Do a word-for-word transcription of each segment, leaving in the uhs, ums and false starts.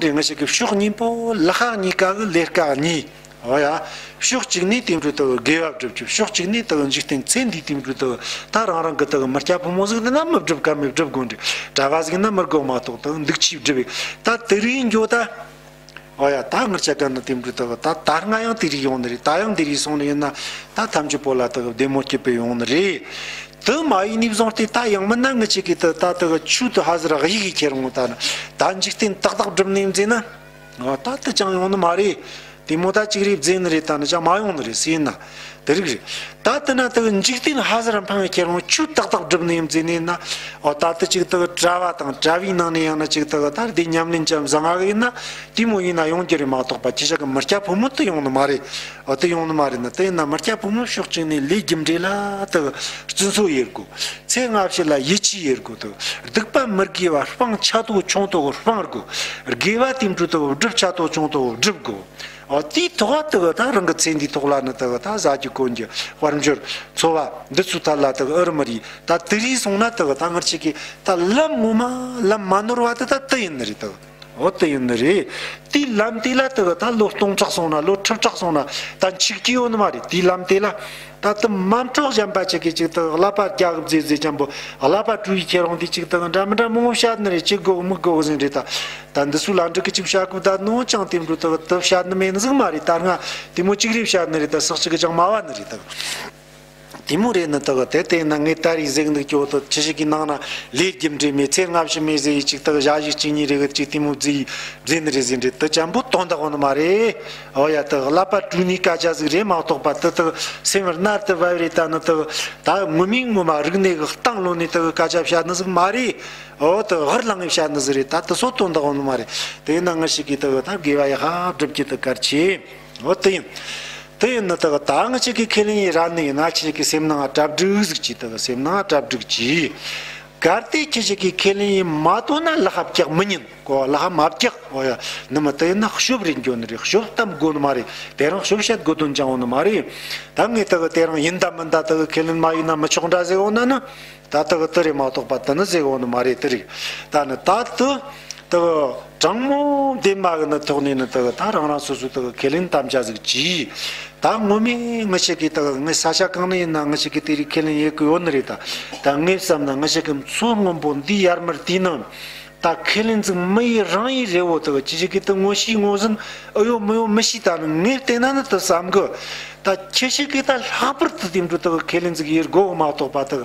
རེད། ང་ཞིག་གི་ཕྱོགས་གཉིས་པོ་ལ་ཁག་གཉིས་ཀ་གི་ལས་ཀ་གཉིས། འོ་ཡ། ཕྱོགས་གཅིག་ནས་དེ་འདྲ་དག་དགེ་བ་སྒྲུབ་རྒྱུ། ཕྱོགས་གཅིག་ནས་དག་འཇིག་རྟེན་ཚེ་འདིའི་དེ་འདྲ་དག་ད་རང་རང་གི་དག་མི་སྐྱ་ཕོ་མོ་ཟིག་འདི་ན་མི་སྒྲུབ་ཀ་མི་སྒྲུབ་དགོས་འདྲི། གྲྭ་བ་ཟིག་ན་མི་དགོས་མ་གཏོགས་དག་འདུག་ཅིག་སྒྲུབ་པས་ད་དེ་རིགས་འགྱོ་ད། འོ་ཡ། ད་ངར་ཆ་ག་ན་དེ་འདྲ་དག་ད་ད་སྔ་ཡང་དེ་རིགས་ཡོང་ནི་རེད། ད་ཡང་དེ་རིགས་སོང་ནི་ཡིན་ན་ད་ཐམས་ཅད་པོ་ལ་དག་བདེ་མོ་སྐྱིད་པོ་ཡོང་ནི་རེད། དུ་མ་ཡིན་ནི་བཟུང་སྟེ་ད་ཡང་མིན་ན་ངི་ཆེ་གི་དུ་ད་དུ་ཆུ་དུ་ཧ་ཟེར་གཡིག་གི་ཁྱེར་འོང་ད་ནི་ད་འཇིག་རྟེན་ཏག་ཏག་སྒྲུབ་ནི་ཡིན་ཟེར་ན། ཨ་ད་དུ་ཅང་ཡོང་ནི་མ་རེད། དེ་མོ་ད་ཅིག་རེད་བཟླས་ནི་རེད། ད་ནི་ཅང་མ་ཡོང་ནི་རེད་ཟེར་ན། དེ་རིགས་རེད། ད་དུ་ན་དུ་འཇིག་རྟེན་ཧ་ཟེར་འཕང་གི་ཁྱེར་འོང་ཆུ་ཏག་ཏག་སྒྲུབ་ནི་ཡིན་ཟེར་ནི་ཡིན་ན། ཨོ་ད་དུ་ཅིག་དུ་གྲྭ་བ་དང་གྲྭ་བའི་ནང་ནས་ཡང་ན་ཅིག་དུ་ད་དེ་ཉམས་ལེན་ཅམ་བཟང་ང་གི་ཡིན་ན་དེ་མོ་ཡིན་ན་ཡོང་རྒྱུ་རེད་མ་གཏོགས་པ་ཁྱེད་ཅག་གི་མི་སྐྱ་ཕོ་མོ་དུ་ཡོང་ནི་མ་རེད། འོ་དེ་ཡོང་ནི་མ་རེད་ན། དེ་ཡིན་ན་མི་སྐྱ་ཕོ་མོ་ཕྱོགས་གཅིག་ནས་ལས་རྒྱུ་འབྲས་ལ་དུ་བརྩི་འཚོ་ཡེར་དགོས། ཚེ་སྔ་ཕྱི་ལ་ཡིད་ཆེས་ཡེར་དགོས། དུ་སྡིག་པ་མི་དགེ་བ་སྤང་ཆ་དོ་ཆུང་དོ་སྤང་དགོས། དགེ་བ་དེ་འཕྲོ་དུ་སྒྲུབ་ཆ་དོ་ཆུང་དོ་སྒྲུབ་དགོས། འོ་དེའི་ཐོག་དུ་ད་རང་གི་ཚེ་འདིའི་ཐོག་ལ་ནི་དུ་ད་ཟ་རྒྱུ་གོན་རྒྱུ་དཔལ་འབྱོར་འཚོ་བ་འདི་ཚོའི་ཐད་ལ་དུ་ཨུ་རུ་མི་རིགས་ད་དེ་རིགས་སོང་ན་དུ་ད་ངར་ཆེ་གི་ད་ལམ་ངོ་མ་ལམ་མ་ནོར་བ་དུ་ད་དུ་ཡིན་ནི་རེད་དུ། འོ་དེ་ཡིན་ནི་རེད། དེའི་ལམ་དེ་ལ་དེ་གི་ད་ལོ་སྟོང་ཕྲག་སོང་ན་ལོ་ཁྲི་ཕྲག་སོང་ན་ད་འཆུག་རྒྱུ་ཡོད་ནི་མ་རེད། དེའི་ལམ་དེ་ལ་ད་དུ་མ་འཕྲོག་གཞན་པ་ཅིག་གིས་ཅིག་ད་ཀླད་པ་རྒྱག་གི་བཟེ་བཟེ་ཅན་པོ་ཀླད་པ་བཀྲུ་ཡི་ཁྱེད་རང་དེ་ཅིག་ད་འདྲ་མི་འདྲ་མང་བོ་བཤད་ནི་རེད། ཅིག་དགོས་མི་དགོས་ཟིན་རེད། ད་ད་འདི་ཚོའི་ལ་འགྲིག་གི་ཅིག་བཤད་དགོས་ད་ནོ་ཅང་དེ་འདྲ་ད་ད་བཤད་ནི་མེད་ནི་ཟིག་མ་རེད། ད་སྔ་དེ་མོ་ཅིག་རེད་བཤད་ནི་རེད། ད་སག་ཅིག་གི་ཅང་མ་བ་ནི་རེད་ད། དེ་མོ་རེད་ནི་དག་དེ་བལྟས་ན་ངས་ད་རེས་གཟིགས་འདུག་ཀྱོ་དུ་ཁྱི་ཞིག་གི་ནང་ན་ལས་རྒྱུ་འབྲས་མེད་ཚེ་སྔ་ཕྱི་མེད་ཟེར་ཡི་ཅིག་དག་ཞག་ཞིག་གཅིག་གཉིས་རེ་གི་ཅིག་དེ་མོ་བརྫིས་བརྫིས་ནི་རེད་ཟེར་འདྲེ་དུ་ཅམ་པོ་དོན་དག་འོ་ནི་མ་རེད། འོ་ཡ་དུ་ཀླད་པ་བཀྲུས་ནི་སྐད་ཆ་ཟིག་རེད་མ་གཏོགས་པ་དུ་དུ་སེམས་རྣལ་དུ་བབས་རེད། ད་ནི་དུ་ད་ངོ་མའི་ངོ་མ་རིག་གནས་གི་གཏིང་ལོན་ནས་དུ་སྐད་ཆ་བཤད་ནི་ཟིག་མ་རེད། འོ་དུ་ཧར་ལངས་ནས་བཤད་ནི་ཟིག་རེད། ད་དུ་སོ་དོན་དག་འོ་ནི་མ་རེད། དེ་ན་ང་ཞིག་གིས་དུ་ད་དགེ་བ་ཡག་པ་སྒྲུབ་ཀྱི་དུ་གལ་ཆེ། འོ་དེ་ཡིན། དེ་ཡིན་ན་དག་ད་ང་ཅག་གི་ཁས་ལེན་ཡི་ར་ནི་ཡིན་ན་ཁྱེད་ཀྱི་སེམས་ནང་གྲ་སྒྲིག་ཟིག་གྱིས་དག་སེམས་ནང་གྲ་སྒྲིག་གྱིས། གལ་ཏེ་ཁྱེད་ཅག་གི་ཁས་ལེན་ཡི་མ་དོན་ན་ལ་ཧབ་ཀྱག་མི་ཉན་གོ་ལ་ཧ་མ་ཀྱག་འོ་ཡ་ནི་མི་དེ་ཡིན་ན་ཤོབ་རེ་འགྱོ་ནི་རེད། ཤོབ་གཏམ་དགོ་ནི་མ་རེད། དེ་རང་ཤོབ་བཤད་དགོ་དོན་ཅང་འོ་ནི་མ་རེད། ད་ངས་དག་དེ་རང་ཡིན་ད་མིན་ད་དག་ཁས་ལེན་མ་ཡིན་ན་མི་ཆོག་འདྲ་ཟེར་འོ་ན་ནི། ད་དག་དེ་རེད་མ་གཏོགས་པ་དེ་ནི་ཟེར་འོ་ནི་མ་རེད། དེ་རེད། ད་ནི་ད་དུ་དག་དྲང་མོ་བདེན་མ་གི་ནི་ཐོག་ནས་ནི་དག་ད་རང་རང་སོ་སོ་དག་ཁས་ལེན་དམ་བཅའ་ཟིག་གྱིས། ད་ངོ་མས་ངི་ཞིག་གིས་དག་ངི་ས་ཆ་གང་ནས་ཡིན་ན་ངི་ཞིག་གིས་དེ་རིགས་ཁས་ལེན་ཡེ་གི་ཡོད་ནི་རེད། ད་ད་ངས་བསམ་ན་ངི་ཞིག་གི་མཚོ་སྔོན་པོ་འདི་ཡར་མར་དེའི་ནང་ད་ཁས་ལེན་ཟིག་མི་ཡི་རང་ཡི་རེ་བོ་དག་ཅི་ཞིག་གིས་དུ་ངོ་ཤེས་ངོ་ཟིན་ཨེ་ཡོད་མི་ཡོད་མི་ཤེས། ད་ནི་ངས་བལྟས་ན་ནི་དུ་བསམ་གི། ད་ཁྱེད་ཞིག་གིས་ད་ལྷག་པར་དུ་དེ་འདྲ་དག་ཁས་ལེན་ཟིག་ཡེ་དགོ་གི་མ་གཏོགས་པ་དག་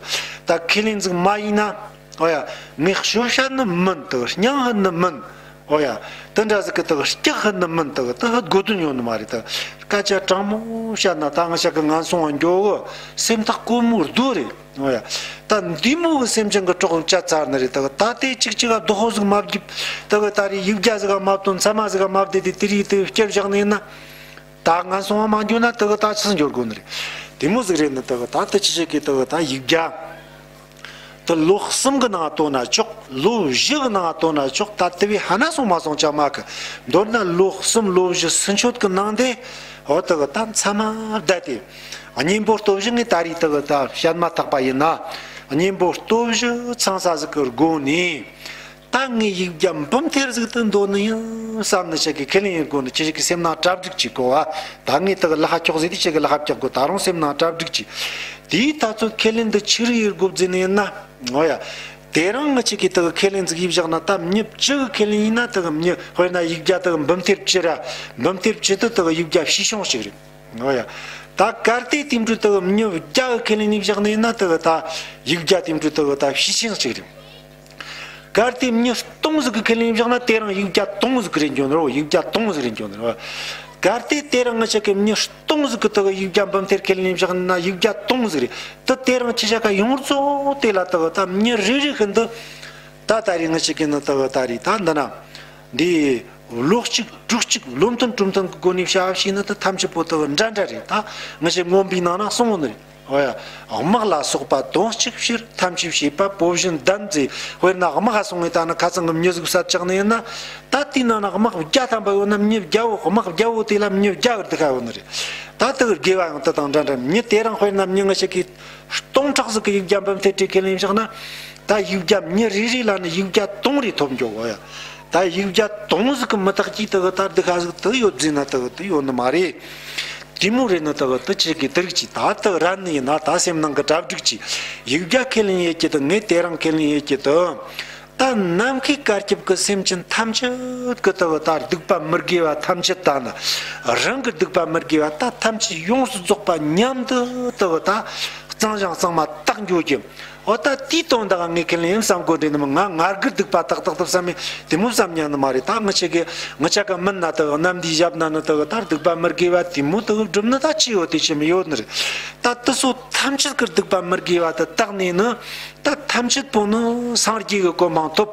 ད་ཁས་ལེན་ཟིག་མ་ཡིན་ན། ཨོ་ཡ། ངས་ཤོབ་བཤད་ནི་མིན་དག་སྙིང་ཧ་ནི་མིན། ཨོ་ཡ། དེ་འདྲ་ཟིག་གི་དག་སྐྱག་ཧ་ནི་མིན་དག་དུ་ཧ་དགོ་དོན་ཡོད་ནི་མ་རེད། དག་སྐད་ཆ་དྲང་མོ་བཤད་ན་ད་ང་ཞག་གི་ངན་སོང་བ་འགྱོ་གི་སེམས་ཐག་གོ་མོ་རྡོ་རེད། ཨོ་ཡ། ད་འདི་མོ་གི་སེམས་ཅན་གི་གྲོགས་བཅད་ཚར་ནི་རེད། དག་ད་དེ་ཅིག་ཅིག་ག་རྡོ་ཧོ་ཟིག་མ་བརྒྱབ། དག་ད་རེས་ཡིག་བརྒྱ་ཟིག་ག་མ་བཏོན། ཚ་མ་ཟིག་ག་མ་བདེ་དེ་དེ་རིགས་དེ་བསྐྱུར་བཞག་ནི་ཡིན་ན། ད་ངན་སོང་བ་མ་འགྱོ་ན་དེ་གི་ད་ཆི་འགྱོ་དགོ་ནི་རེད། དེ་མོ་ཟིག་རེད་ནི་དེ་གི་ད་དེ་ཆི་ཆི་གི་དེ་གི་ད་ཡིག་བརྒྱ། དེ་ལོ་གསུམ་གི་ནང་བཏོན་ན་ཆོག་ལོ་བཞི་གི་ནང་བཏོན་ན་ཆོག་ད་དེ་བས་ཧ་ན་སོང་མ་སོང་ཅང་མ་གི། མདོར་ན་ལོ་གསུམ་ལོ་བཞི་ཚུན་ཆོད་གི་ནང་དེ། འོ་དེ་གི་ད་མཚམས་མ་བསྡད་དེ། གཉེན་པོ་སྟོབས་བཞི་ངས་ད་རེས་དེ་གི་ད་བཤད་མ་ཐག་པ་ཡིན་ན། གཉེན་པོ་སྟོབས་བཞི་ཚང་ས་ཟིག་གི་སྒོ་ནས། ད་ངས་ཡིག་བརྒྱ་འབུམ་ཐེར་ཟིག་ཏུ་འདོད་ནི་ཡིན་བསམ་ནི་ཞིག་གི་ཁས་ལེན་ཡིན་དགོས་ནི་ཁྱེད་ཞིག་གི་སེམས་ནང་གྲ་སྒྲིག་ཅིག་གོ་བ། ད་ངས་དག་ལ་ཧ་ཁྱོག་ཟིག་དེ་ཞིག་གི་ལ་ཧ་ཁྱོག་གོ་ད་རུང་སེམས་ནང་གྲ་སྒྲིག་ཅིག་དེའི་ཐ་ཚོད་ཁས་ལེན་འདི་ཆི་རིགས་ཡིན་དགོས་ཟེར་ནི་ཡིན་ན། འོ་ཡ། དེ་རང་ངི་ཅིག་གིས་དག་ཁས་ལེན་ཟིག་ཡིན་བཞག་ན་ད་མྱི་བཅུ་གི་ཁས་ལེན་ཡིན་ན་དག་མྱི་དཔེར་ན་ཡིག་བརྒྱ་དག་འབུམ་ཐེར་བཅུ་ར་འབུམ་ཐེར་བཅུ་དུ་དག་ཡིག་བརྒྱ་བྱིས་ཆུང་ཞིག་རེད། འོ་ཡ། ད་གལ་ཏེ་དེ་འདྲ་དག་མྱི་བརྒྱ་གི་ཁས་ལེན་ཡིན་བཞག་ནི་ཡིན་ན་དག་ད་ཡིག་བརྒྱ་དེ་འདྲ་དག་ད་བྱིས་ཆུང་ཞིག་རེད། གལ་ཏེ་མྱི་སྟོང་ཟིག་གི་ཁས་ལེན་བཞག་ན་དེ་རང་ཡིག་བརྒྱ་སྟོང་ཟིག་གི་རེད་འགྱོ་ནི་རེད། ཡིག་བརྒྱ་སྟོང་ཟིག་རེད་འགྱོ་ནི་རེད། གལ་ཏེ་དེ་རང་ང་ཅག་གི་མྱི་སྟོང་ཟིག་གི་དག་ཡིག་བརྒྱ་འབུམ་ཐེར་ཁས་ལེན་བཞག་ན་ཡིག་བརྒྱ་སྟོང་ཟིག་རེད། དེ་དེ་རང་ཁྱེད་ཅག་ག་ཡོངས་རྫོགས་དེ་ལ་དག་ད་མྱི་རེ་རེ་ཤིན་ཏུ་ད་ད་རེས་ང་ཅག་གི་ནི་དག་ད་རེས་ད་འདི་ན་འདི་ལོ་གཅིག་དྲུག་གཅིག་བློ་མཐུན་གྲོས་མཐུན་གི་སྒོ་ནས་བྱ་བ་བྱས་ན་ད་ཐམས་ཅད་པོ་དག་འདྲ་འདྲ་རེད། ད་ང་ཅག་མངོན་པའི་ནང་ན་གསུངས་ནི་རེད། ཨོ་ཡ། དམག་ལ་སོགས་པ་དོན་གཅིག་ཕྱིར་ཐམས་ཅད་བྱེད་པ་པོ་བཞིན་ལྡན་ཚེ། དཔེར་ན་དམག་ག་སོང་ངས་ད་ནི་ཁ་ཚང་གི་མྱི་ཟིག་བསད་བཅག་ནི་ཡིན་ན། ད་དེའི་ནང་ན་དམག་བརྒྱ་ཐམ་པ་ཡོད་ན་མྱི་བརྒྱ་བོ་དམག་བརྒྱ་བོ་དེ་ལ་མྱི་བརྒྱ་གི་སྡིག་པ་ཡོད་ནི་རེད། ད་དེ་གི་དགེ་བ་ཡང་དེ་དང་འདྲ་འདྲ། མྱི་དེ་རང་དཔེར་ན་མྱི་ང་ཅག་གིས་སྟོང་ཕྲག་ཟིག་གི་ཡིག་བརྒྱ་འབུམ་ཐེར་ཁྲི་ཁས་ལེན་བཞག་ན། ད་ཡིག་བརྒྱ་མྱི་རེ་རེ་ལ་ནི་ཡིག་བརྒྱ་སྟོང་རེ་ཐོབ་འགྱོ་གོ་ཡ། ད་ཡིག་བརྒྱ་དུང་ཟིག་གི་མི་རྟག་གི་དེ་གི་ད་སྡུག་ཁ་ཟིག་དེ་ཡོད་ཟེར་ན་དེ་གི་དེ་ཡོད་ནི་མ་རེད། དེ་མོ་རེད་ནི་དེ་གི་དེ་ཁྱེད་ཀྱིས་དེ་རིགས་ཀྱིས་ད་དེ་གི་རན་ནི་ཡིན་ན་ད་སེམས་ནང་གི་གྲ་སྒྲིག་གྱིས་ཡིག་བརྒྱ་ཁས་ལེན་ཡེད་ཀྱི་དེ། ངས་དེ་རིང་ཁས་ལེན་ཡེད་ཀྱི་དེ། ད་ནམ་མཁའི་གར་ཁྱབ་ཀྱི་སེམས་ཅན་ཐམས་ཅད་ཀྱི་དེ་གི་ད་སྡིག་པ་མི་དགེ་བ་ཐམས་ཅད་ད་ནི། རང་གི་སྡིག་པ་མི་དགེ་བ་ད་ཐམས་ཅད་ཡོངས་སུ་རྫོགས་པ་མཉམ་དུ་དེ་གི་ད་གཙང་ཞིང་གཙང་མ་དག་འགྱོ་གི། འོ་ད་དེའི་དོན་དག་ངས་ཁས་ལེན་ཡིན་བསམ་དགོས་རེད་ནི་མ། ང་ང་རྒྱལ་སྡིག་པ་ཏག་ཏག་ཏུ་བསམ་མེད་དེ་མོ་བསམ་ཉན་ནི་མ་རེད། ད་ང་ཆེ་གི་ང་ཆ་ག་མིན་ན་དེ་གི་གནམ་འདིའི་ཞབས་ན་ནི་དེ་གི་ད་སྡིག་པ་མི་དགེ་བ་དེ་མོ་དེ་གི་སྒྲུབ་ནི་ད་ཅི་ཡོད་དེ་ཅི་མི་ཡོད་ནི་རེད། ད་དེ་ཚོ་ཐམས་ཅད་ཀྱི་སྡིག་པ་མི་དགེ་བ་དེ་དག་ནས་ནི། ད་ཐམས་ཅད་པོ་ནི་སངས་རྒྱས་ཀྱི་གོ་འཕང་ཐོབ།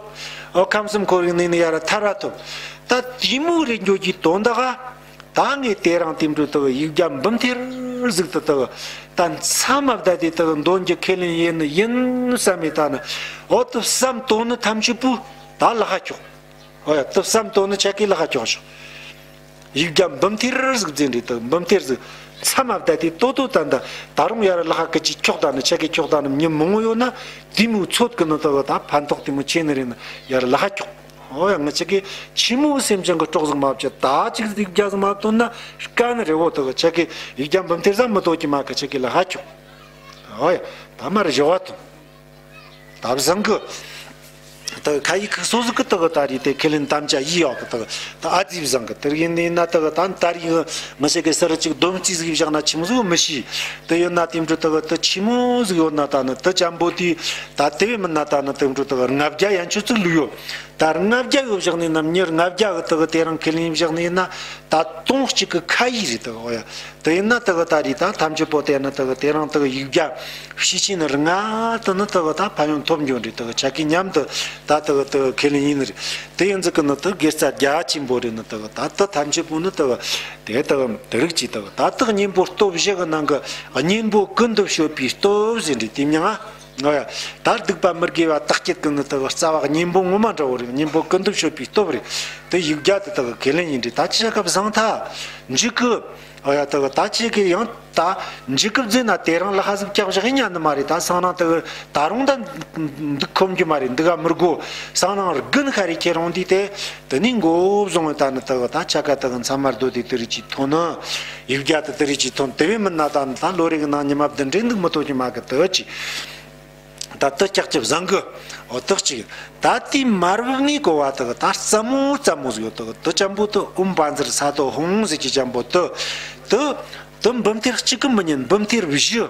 འོ་ཁམས་གསུམ་འཁོར་བའི་གནས་ནས་ཡར་ཐར་བ་ཐོབ། ད་དེ་མོ་རེད་འགྱོ་གི་དོན་དག་ག་ད་ངས་དེ་རིང་དེ་འདྲ་དག་ཡིག་བརྒྱ་འབུམ་ཐེར་ཟིག་དེ་དག་ད་མཚམས་མ་བསྡད་དེ་དག་འདོན་རྒྱུ་ཁས་ལེན་ཡེད་ནི་ཡིན་བསམ་མེད་ད་ནི། འོ་དེ་བསམ་དོན་ནི་ཐམས་ཅད་པོ་ད་ལག་ཁ་ཁྱོག། འོ་ཡ། དེ་བསམ་དོན་ནི་ཆ་གི་ལག་ཁ་ཁྱོག་ཤོག། ཡིག་བརྒྱ་འབུམ་ཐེར་ཟིག་ཟེར་འདྲ་དེ་འབུམ་ཐེར་ཟིག་མཚམས་མ་བསྡད་དེ་ཏོ་ཏོ་ད་འདི་ད་རུང་ཡར་ལག་ཁ་ཀི་ཅིག་ཁྱོག་ད་ནི། ཆ་གི་ཁྱོག་ད་ནི་མྱི་མང་ཡོད་ན་དེ་མོ་ཚོད་ཀྱི་ནི་དག་ད་ཕན་ཐོགས་དེ་མོ་ཆེ་ནི་རེད་ནི་ཡར་ལག་ཁ་ཁྱོག། འོ་ཡ། ང་ཆ་གི་ཆི་མོ་སེམས་ཅན་གི་སྲོག་ཟིག་མ་བཅད་ད་ཅིག་ཡིག་བརྒྱ་ཟིག་མ་བཏོན་ན་དཀའ་ནི་རེད། འོ་དག་ཆ་གི་ཡིག་བརྒྱ་འབུམ་ཐེར་ཟིག་མི་ཏོ་གི་མ་གི་ཆ་གི་ལག་ཁ་ཁྱོག། འོ་ཡ། ད་མར་བཞི་བ་དང་། ད་བཟང་གི། ད་ཁ་ཡིག་ཁུག་སོ་ཟིག་གི་དག་ད་རེད་དེ་ཁས་ལེན་དམ་བཅའ་ཡིས་ཡོད་གི་དག་ད་ཨ་ཙི་བཟང་གི། དེར་ཡིན་ནི་ཡིན་ན་དག་ད་ད་རེས་ང་ཆེ་གི་སར་ཅིག་སྡོམ་རྩིས་ཟིག་བཞག་ན་ཆི་མོ་ཟིག་མི་ཤེས། དེ་ཡོད་ན་དེ་འདྲ་དག་དེ་ཆི་མོ་ཟིག་ཡོད་ན་ད་ནི་དེ་ཅན་པོ་དེ། ད་དེ་བས་མིན་ན་ད་ནི་དེ་འདྲ་དག་ལྔ་བརྒྱ་ཡན་ཆོད་ཅིག་ལུས་ཡོད། ད་ལྔ་བརྒྱ་ཡོད་བཞག་ནས་ནམ་ཉེར་ལྔ་བརྒྱ་གི་དག་དེ་རིང་ཁས་ལེན་བཞག་ནས་ཡིན་ན་ད་སྟོང་གཅིག་གི་ཁ་ཡིག་རེད་དག། འོ་ཡ། དེ་ཡིན་ན་དག་ད་རེས་ད་ཐམས་ཅད་པོ་དེ་ནི་དག་དེ་རིང་དག་ཡིག་བརྒྱ་ཤས་ཆེ་ནི་ལྔ་དེ་ནི་དག་ད་ཕན་ཡོན་ཐོབ་འགྱོ་འདྲ་དག་ཆ་གི་མཉམ་དུ་ད་དག་དག་ཁས་ལེན་ཡིན་ནི་རེད། དེ་ཡིན་ཟིག་གི་ནི་དག་དགེ་རྩ་རྒྱ་ཆེན་པོ་རེད་ནི་དག་ད་དེ་ཐམས་ཅད་པོ་ནི་དག་དེ་དག་དེ་རིགས་ཀྱི་དག་ད་དག་གཉེན་པོ་སྟོབས་བཞི་གི་ནང་གི་གཉེན་པོ་ཀུན་ཏུ་སྤྱོད་པའི་སྟོབས་ཟེར་འདྲ་དེ་མྱིང་ང་། འོ་ཡ། ད་སྡིག་པ་མི་དགེ་བ་དག་བྱེད་ཀྱི་ནི་དག་རྩ་བ་གཉེན་པོ་ངོ་མ་འདྲ་བོ་རེད། གཉེན་པོ་ཀུན་ཏུ་སྤྱོད་པའི་སྟོབས་རེད། དེ་ཡིག་བརྒྱ་དེ་དག་ཁས་ལེན་ཡིན་འདྲ་ད་ཅི་བྱ་སྐབས་བཟང་ཐལ་འཇུག་གི། འོ་ཡ། དག་ད་ཅི་གི་ཡང་ད་འཇུག་གི་བཟླས་ན་དེ་རིང་ལ་ཧ་ཟིག་བཀྱག་བཞག་ཡིན་ཉན་ནི་མ་རེད། ད་སང་ནང་དག་ད་རུང་ད་འདུག་ཁོམ་རྒྱུ་མ་རེད། འདུག་ག་མི་དགོ། སང་ནང་དགུན་ཤ་རེ་ཁྱེར་འོང་དུས་དེ་དེ་ནི་མགོ་བཟུང་བའི་ད་ནི་དག་ད་ཆ་ག་དག་མཚམས་མར་སྡོད་དེ་དེ་རིགས་ཀྱི་ཐོན་ནི། ཡིག་བརྒྱ་དེ་དེ་རིགས་ཀྱི་ཐོན། དེ་བས་མིན་ན་ད་ནི་ད་ལོ་རེ་གི་ནང་ཉི་མ་བདུན་རེ་འདུག་མི་ཐུབ་རྒྱུ་མ་གི་དག་ཅི། ད་དེ་ཀྱག་ཀྱག་བཟང་གི། འོ་དེ་གཅིག། ད་དེའི་མར་བབས་ནས་གོ་བ་དག་ད་རྩ་མོ་རྩ་མོ་ཟིག་ཡོད་དག་དེ་ཅན་པོ་དེ་ཨོཾ་བཛྲ་ས་ཏྭ་ཧཱུྃ་ཟེར་གྱི་ཅན་པོ་དེ། དེ་དེ་འབུམ་ཐེར་གཅིག་གི་མི་ཉན། འབུམ་ཐེར་བཞི།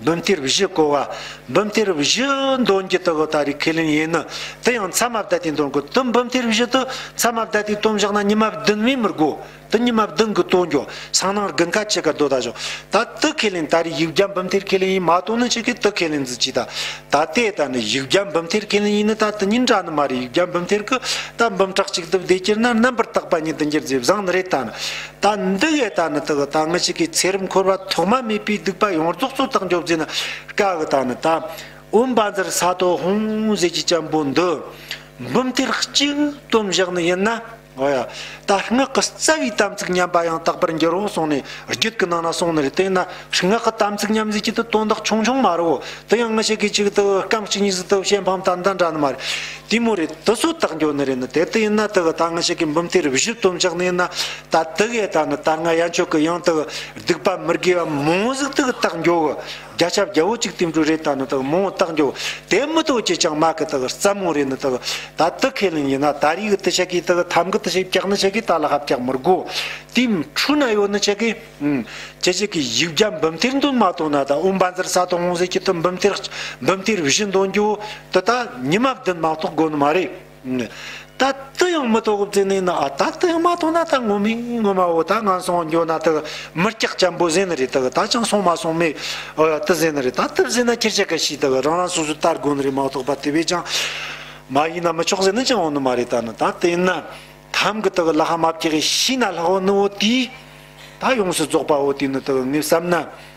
འབུམ་ཐེར་བཞི་གོ་བ། འབུམ་ཐེར་བཞི་འདོན་རྒྱུ་དག་ད་རེས་ཁས་ལེན་ཡིན་ནི། དེ་ཡང་མཚམས་མ་བསྡད་དེ་འདོན་དགོས། དེ་འབུམ་ཐེར་བཞི་དེ་མཚམས་མ་བསྡད་དེ་བཏོན་བཞག་ན་ཉི་མ་བདུན་བས་མི་དགོ། དེ་ཉི་མ་བདུན་གི་བཏོན་རྒྱུ། སང་ནང་དགུན་ཁ་ཆེ་ག་སྡོད་ད་ཞོག་ད་དེ་ཁས་ལེན་ད་རེས་ཡིག་བརྒྱ་འབུམ་ཐེར་ཁས་ལེན་ཡིན་མ་བཏོན་ནི་ཆེ་གི་དེ་ཁས་ལེན་ཟིག་ཅི་ད། ད་དེ་ད་ནི་ཡིག་བརྒྱ་འབུམ་ཐེར་ཁས་ལེན་ཡིན་ནི་ད་དེ་གཉིས་འདྲ་ནི་མ་རེད། ཡིག་བརྒྱ་འབུམ་ཐེར་གི་ད་འབུམ་ཕྲག་གཅིག་དེ་བསྡུས་ཁྱེར་ན་རྣམ་པར་དག་པ་ཉིད་དུ་འགྱུར་ཟེར་བཟང་ནི་རེད། ད་ནི་ད་འདི་གས་ད་ནི་དེ་གི་ད་ང་ཆེ་གི་ཚེ་རབས་འཁོར་བ་ཐོག་མ་མེད་པའི་སྡིག་པ་ཡོངས་རྫོགས་ཚོ་དག་འགྱོ་ཟེར་ན་དཀའ་གི། ད་ནི་ད་ཨོཾ་བཛྲ་ས་ཏྭ་ཧཱུྃ་ཟེར་གྱི་ཅན་པོ་འདི་འབུམ་ཐེར་གཅིག་བཏོན་བཞག་ནི་ཡིན་ན། འོ་ཡ། ད་སྔགས་ཀྱི་རྩ་བའི་དམ་ཚིག་ཉམས་པ་ཡང་དག་པར་འགྱུར་རོ་གསུངས་ནས་རྒྱུད་ཀྱི་ནང་ན་གསུངས་ནི་རེད། དེ་ཡིན་ན་སྔགས་ཀྱི་དམ་ཚིག་ཉམས་ཟེར་གྱི་དེ་དོན་དག་ཆུང་ཆུང་མ་རེད། དེ་ཡང་ང་ཆེ་གི་ཅིག་དེ་སྐམ་གཅིག་གཉིས་ཟིག་དེ་བཤད་ཕམ་ད་འདྲ་འདྲ་ནི་མ་རེད། དེ་མོ་རེད། དེ་ཚོ་དག་འགྱོ་ནི་རེད་ནི། དེ་དེ་ཡིན་ན་དེ་གི་ད་ང་ཆེ་གི་འབུམ་ཐེར་བཞི་བཏོན་བཞག་ནི་ཡིན་ན། ད་དེ་གས་ད་ནི་ད་ང་ཡན་ཆོད་གི་ཡང་དེ་གི་སྡིག་པ་མི་དགེ་བ་མང་ཟིག་དེ་གི་དག་འགྱོ་གི། བརྒྱ་ཆ་བརྒྱ་བོ་གཅིག་དེ་འདྲ་རེད། ད་ནི་དག་མང་བོ་དག་འགྱོ། དེ་མི་ཐོག་ཅི་ཅང་མ་གི་དག་རྩ་མོ་རེད་ནི་དག་ད་དེ་ཁས་ལེན་ཡིན་ན་ད་རེས་གི་དེ་ཆ་གི་དག་ཐམ་གི་དེ་ཆ་བཀྱག་ནི་ཆ་གི་ད་ལ་ཧ་བཀྱག་མི་དགོ། དེ་འཕྲུལ་ན་ཡོད་ནི་ཆ་གི། ཨུམ། ཅི་ཆ་གི་ཡིག་བརྒྱ་འབུམ་ཐེར་འདོན་མ་ཐོག་ན་ད་ཨོཾ་བཛྲ་ས་ཏྭ་ཧཱུྃ་ཟེར་གྱི་དེ་འབུམ་ཐེར་འབུམ་ཐེར་བཞི་འདོན་རྒྱུ་དེ་ད་ཉི་མ་བདུན་མ་གཏོགས་དགོ་ནི་མ་རེད། ད་དེ་ཡང་མི་ཐོག་གི་བརྩིས་ནས་ན། ཨ་ད་དེ་ཡང་མ་ཐོག་ན་ད་ངོ་མའི་ངོ་མ་འོ་ད་ང་སོང་འགྱོ་ན་དེ་མི་སྐྱག་ཅན་པོ་ཟེར་ནི་རེད། དེ་ད་ཅང་སོང་མ་སོང་མེད། ཨོ་ཡ་དེ་ཟེར་ནི་རེད། ད་དེ་ཟེར་ན་ཁྱེར་ཆ་ག་ཤི་དེ་རང་རང་སོ་སོ་ལྟ་དགོ་ནི་རེད་མ་གཏོགས་པ་དེ་བས་ཅང་མ་ཡིན་ན་མི་ཆོག་ཟེར་ནི་ཅང་འོང་ནི་མ་རེད། ད་ནི་ད་དེ་ཡིན་ན་ཐམ་གི་དེ་ལ་ཧ་མ་བཀྱག་གི་ཤི་ན་ལྷག་འོ་ནི་འོ་དེ། ད་ཡོངས་སུ་རྫོགས་པ་འོ་དེ་ནི་དེ་ངས་བསམ་ན།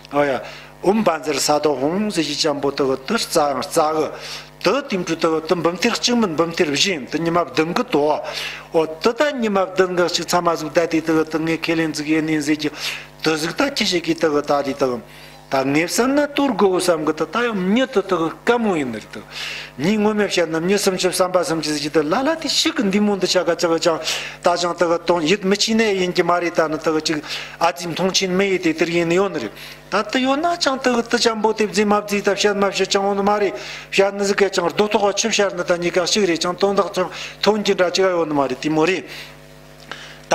ཨོ་ཡ། ཨོཾ་བཛྲ་ས་ཏྭ་ཧཱུྃ་ཟེར་གྱི་ཅན་པོ་དེ་གི་དེ་རྩ་ཡང་རྩ་གི། དེ་དེ་འཕྲུལ་དེ་གི་དེ་འབུམ་ཐེར་གཅིག་མིན་འབུམ་ཐེར་བཞི་ཡིན། དེ་ཉི་མ་བདུན་གི་དོ། ཨོ་དེ་ད་ཉི་མ་བདུན་གི་ཅིག་མཚམས་མ་ཟིག་བསྡད་དེ་དེ་གི་དེ་ངས་ཁས་ལེན་ཟིག་ཡེད་ནི་ཟེར་གྱི་དེ་ཟིག་ད་ཁྱེད་ཞིག་གིས་དེ་གི་ད་དེ་དེ་གི། ད་ངས་བསམ་ན་དོར་དགོས་བསམ་གི། ད་ད་ཡང་མྱི་དེ་དག་དཀའ་མོ་ཡིན་ནི་རེད་དོ། མྱི་ངོ་མས་བཤད་ན་མྱི་སུམ་ཅུ་བསམ་པ་སུམ་ཅུ་ཟིག་གིས་དེ་ལ་ལ་དེ་ཞིག་གི་འདི་མོ་འདི་ཆ་ག་ཅག་གི་ཅང་ད་ཅང་དེ་གི་དོན་ཡིད་མི་ཆེས་ནས་ཡིན་གྱི་མ་རེད། ད་ནི་དེ་གི་ཅིག་ཨ་ཙིས་མཐོང་ཆེན་མི་ཡེད་དེ་དེར་ཡིན་ནི་ཡོད་ནི་རེད། ད་དེ་ཡོད་ན་ཅང་དེ་གི་དེ་ཅང་པོ་དེ་བརྫིས་མ་བརྫིས་ད་བཤད་མ་བཤད་ཅང་ཡོད་ནི་མ་རེད། བཤད་ནི་ཟིག་གི་ཅང་རྡོ་ཐོག་ག་ཆུ་བཤད་ནི་ད་གཉིས་ཀ་གཅིག་རེད། ཅང་དོན་དག་ཅང་ཐོན་གྱི་འདྲ་ཅིག་ཡོད་ནི་མ་རེད། དེ་མོ་རེད།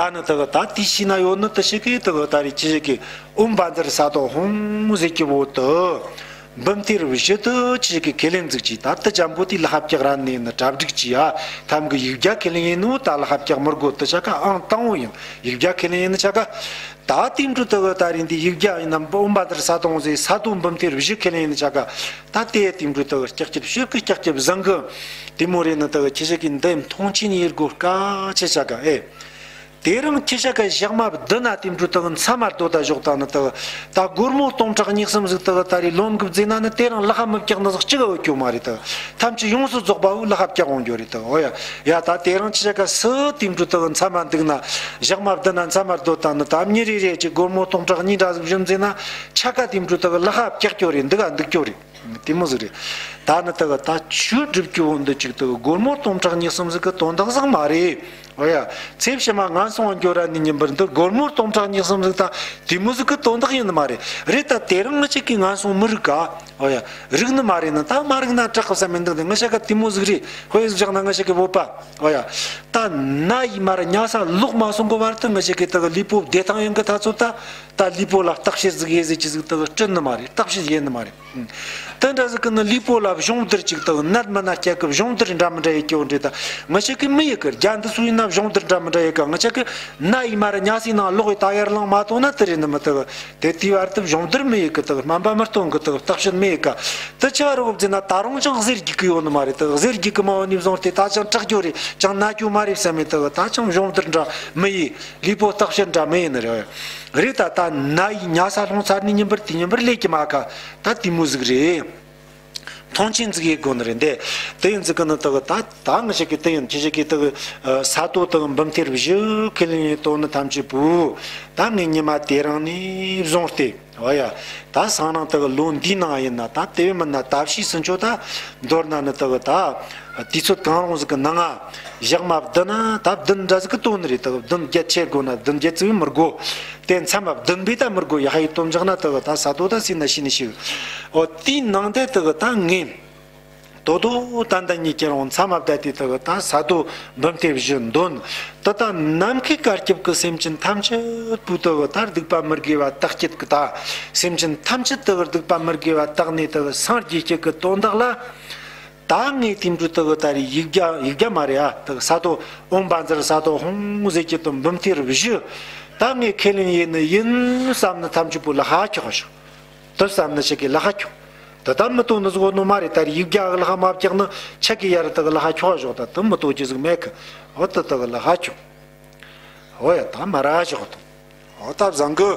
ད་ནི་དེ་གི་ད་དེའི་ཕྱི་ན་ཡོད་ནི་དེ་ཞིག་གིས་དེ་གི་ད་རེས་ཁྱེད་ཞིག་གིས་ཨོཾ་བཛྲ་ས་ཏྭ་ཧཱུྃ་ཟེར་གྱི་བོ་དེ། འབུམ་ཐེར་བཞི་དེ་ཁྱེད་ཞིག་གིས་ཁས་ལེན་ཟིག་གྱིས། ད་དེ་ཅན་པོ་དེ་ལག་པ་བཀྱག་ར་ནས་ནི་གྲ་སྒྲིག་གྱིས་ཨ། ཐམ་གི་ཡིག་བརྒྱ་ཁས་ལེན་ཡིན་ནོ་ད་ལག་པ་བཀྱག་མི་དགོ། དེ་ཆ་ག་ཨང་དང་བོ་ཡིན། ཡིག་བརྒྱ་ཁས་ལེན་ཡིན་ནི་ཆ་ག་ད་དེ་འཕྲོ་དེ་གི་ད་རེས་འདི་ཡིག་བརྒྱ་ཡིན་ན་ཨོཾ་བཛྲ་ས་ཏྭ་ཧཱུྃ་ཟེར་ས་ཏྭ་འབུམ་ཐེར་བཞི་ཁས་ལེན་ཡིན་ནི་ཆ་ག་ད་དེ་དེ་འཕྲོ་དེ་གི་ཀྱག་ཀྱག་ཤོད་གི་ཀྱག་ཀྱག་བཟང་གི། དེ་མོ་རེད་ནི་དེ་གི་ཁྱེད་ཞིག་གིས་འདི་མཐོང་ཆེན་ཡེད་དགོ་དཀའ་ཆེ་ཆ་ག་ཨེ། དེ་རིང་ཁྱེད་ཞག་ག་ཞག་མ་བདུན་ན་དེ་འཕྲོ་དག་མཚམས་མ་སྡོད་ད་ཞོག་ད་ནི་དག་ད་སྒོར་མོ་སྟོང་ཕྲག་གཉིས་གསུམ་ཟིག་དག་ད་རེས་ལོན་གི་བརྫིས་ན་ནི་དེ་རིང་ལག་པ་མི་བཀྱག་ནི་ཟིག་གཅིག་ཡོད་རྒྱུ་མ་རེད་དག་ཐམས་ཅད་ཡོངས་སུ་རྫོགས་པ་བོ་ལག་པ་བཀྱག་འོང་རྒྱུ་རེད་དག་འོ་ཡ། ཡ་ད་དེ་རིང་ཁྱེད་ཞག་ག་སུ་དེ་འཕྲོ་དག་མཚམས་མ་འདུག་ན་ཞག་མ་བདུན་ན་མཚམས་མ་སྡོད་ད་ནི་ད་མྱི་རེ་རེ་གཅིག་སྒོར་མོ་སྟོང་ཕྲག་གཉིས་འདྲ་ཟིག་བྱིན་བརྫིས་ན་ཆ་ག་དེ་འཕྲོ་དག་ལག་པ་བཀྱག་རྒྱུ་རེད། འདུག་ག་འདུག་རྒྱུ་རེད། དེ་མོ་ཟིག་རེད། ད་ནི་དག་ད་ཆོས་སྒྲུབ་རྒྱུ་བོ་འདི་གཅིག་དག་སྒོར་མོ་སྟོང་ཕྲག་གཉིས་གསུམ་ཟིག་གི་དོན་དག་ཟིག་མ་རེད། འོ་ཡ། ཚེ་ཕྱི་མ་ངན་སོང་བ་འགྱོ་ར་ནི་ཉིན་པར་འདི་སྒོར་མོ་སྟོང་ཕྲག་གཉིས་གསུམ་ཟིག་ད་དེ་མོ་ཟིག་གི་དོན་དག་ཡིན་ནི་མ་རེད། རེད་ད་དེ་རིང་ང་ཅག་གི་ངན་སོང་མི་རིག་ག་འོ་ཡ། རིག་ནི་མ་རེད་ནི་ད་མ་རིག་ན་དྲག་གི་བསམ་མི་འདུག་དེ་ང་ཅག་ག་དེ་མོ་ཟིག་རེད། དཔེ་ཟིག་བཞག་ན་ང་ཅག་གི་བོད་པ་འོ་ཡ། ད་ན་ཡི་མར་ཉལ་ས་ལོག་མ་སོང་གི་བར་དུ་ང་ཅག་གི་དག་ལུས་པོ་བདེ་ཐང་ཡིན་གི་ད་ཚོད་ད། ད་ལུས་པོ་ལ་བརྟག་དཔྱད་ཟིག་ཡེ་ཟིག་ཅི་ཟིག་དག་སྤྲད་ནི་མ་རེད། བརྟག་དཔྱད་ཡེ་ནི་མ་རེད། དེ་འདྲ་ཟིག་གི་ནི་ལུས་པོ་ལ་སྦྱོང་བརྡར་ཅིག་དག་ནད་མི་ན་སྐྱེ་གི་སྦྱོང་བརྡར་འདྲ་མི་འདྲ་ཡེ་སྐྱོ་འདྲེ་ད་ང་ཅག་གི་མི་ཡེ་གི་རྒྱ་འདི་སུ་ཡིན་ན་སྦྱོང་བརྡར་འདྲ་མི་འདྲ་ཡེ་ག་ང་ཅག་གི་ན་ཡི་མར་ཉལ་སའི་ནང་ལོག་ཡི་ད་ཡར་ལངས་མ་ཐོང་ན་དེ་རེད་ནི་མི་དག་དེ་དུས་བར་དུ་སྦྱོང་བརྡར་མི་ཡེ་གི་དག་སྨན་པ་མི་སྟོན་གི་དག་བརྟག་དཔྱད་མི་ཡེ་ག་དེ་ཆ་རོགས་བརྫིས་ན་ད་རུང་ཅང་ཟེར་རྒྱུག་གི་ཡོད་ནི་མ་རེད། དག་ཟེར་རྒྱུག་གི་མ་ཡོད་ནི་བཟུང་སྟེ་ད་ཅང་དྲག་རྒྱུ་རེད། ཅང་ན་རྒྱུ་མ་རེད་བསམ་མི་དག་ད་ཅང་སྦྱོང་བརྡར་འདྲ་མི་ཡེ། ལུས་པོ་བརྟག་དཔྱད་འདྲ་མི་ཡེ་ནི་རེད། རེད་ད་ད་ན་ཡི་ཉལ་ས་ལྷུང་ཚར་ནི་ཉིན་པར་དེ་ཉིན་པར་ལས་ཀྱི་མ་ཁ་ད་དེ་མོ་ཟིག་རེད། མཐོང་ཆེན་ཟིག་ཡེ་དགོ་ནི་རེད་འདི། དེ་ཡིན་ཟིག་གི་ནི་དག་ད་ད་ང་ཞིག་གི་དེ་ཡིན་ཁྱེད་ཞིག་གི་དག་ས་རྡོ་དག་འབུམ་ཐེར་བཞི་ཁས་ལེན་ཡེ་དོ་ནི་ཐམས་ཅད་པོ་ད་ངས་ཉི་མ་དེ་རིང་ནས་བཟུང་སྟེ། འོ་ཡ། ད་སང་རང་དག་ལོ་འདིའི་ནང་ཡིན་ན་ད་དེ་བས་མིན་ན་ད་ཕྱིས་སུ་འཆོ་ད་མདོར་ན་ནི་དག་ད་དུས་ཚོད་གང་རུང་ཟིག་གི་ནང་ང་ཞག་མ་བདུན་ན་ད་བདུན་འདྲ་ཟིག་གི་དོན་ནི་རེད། དག་བདུན་བརྒྱད་ཆེ་དགོ་ན་བདུན་བརྒྱད་ཙིག་མི་དགོ། དེ་མཚམས་མ་བདུན་པས་ད་མི་དགོ། ཡ་ཧ་ཡི་དོན་བཞག་ན་དག་ད་ས་རྡོ་ད་སྲིད་ན་ཤི་ནི་ཤི། འོ་དེའི་ནང་དེ་དག་ད་ངས། དོ་དོ་ཏན་ཏན་ཉིད་ཀྱི་རང་མཚམས་མ་བསྡད་དེ་དག་ད་ས་རྡོ་འབུམ་ཐེར་བཞི་འདོན། དེ་ད་ནམ་མཁའི་བཀའ་སྐྱབས་ཀྱི་སེམས་ཅན་ཐམས་ཅད་པོ་དག་ད་སྡིག་པ་མི་དགེ་བ་དག་བསྐྱེད་ཀྱི་ད་སེམས་ཅན་ཐམས་ཅད་དག་སྡིག་པ་མི་དགེ་བ་དག་ནས་དག་སངས་རྒྱས་བྱེད་ཀྱི་དོན་དག་ལ། ད་ངས་དེ་འཕྲོ་དག་ད་རེས་ཡིག་བརྒྱ་ཡིག་བརྒྱ་མ་རེད་ཨ། དག་ས་རྡོ་ཨོཾ་བཛྲ་ས་ཏྭ་ཧཱུྃ་ཟེར་གྱི་དོན་འབུམ་ཐེར་བཞི་ད་ངས་ཁས་ལེན་ཡེ་ནི་ཡིན་བསམ་ནི་ཐམས་ཅད་པོ་ལ་ཧ་ཁྱོག་ཤོག་དེ་བསམ་ནི་ཞིག་གི་ལ་ཧ་ཁྱོག་དེ་ལྟར་མི་ལྟོ་ནི་བཟོ་ནོ་མ་རེད། ད་རེས་ཡིག་བརྒྱ་ལ་ཧ་མ་བཀྱག་ནི་ཆ་གི་ཡར་དག་ལ་ཧ་ཁྱོག་ཞོག་ད་དེ་མི་ལྟོ་ཅི་ཟིག་མེད་གི་འོ་དེ་དག་ལ་ཧ་ཁྱོག་འོ་ཡ་ད་མ་ར་ཞོག་དང་འོ་ད་བཟང་གི་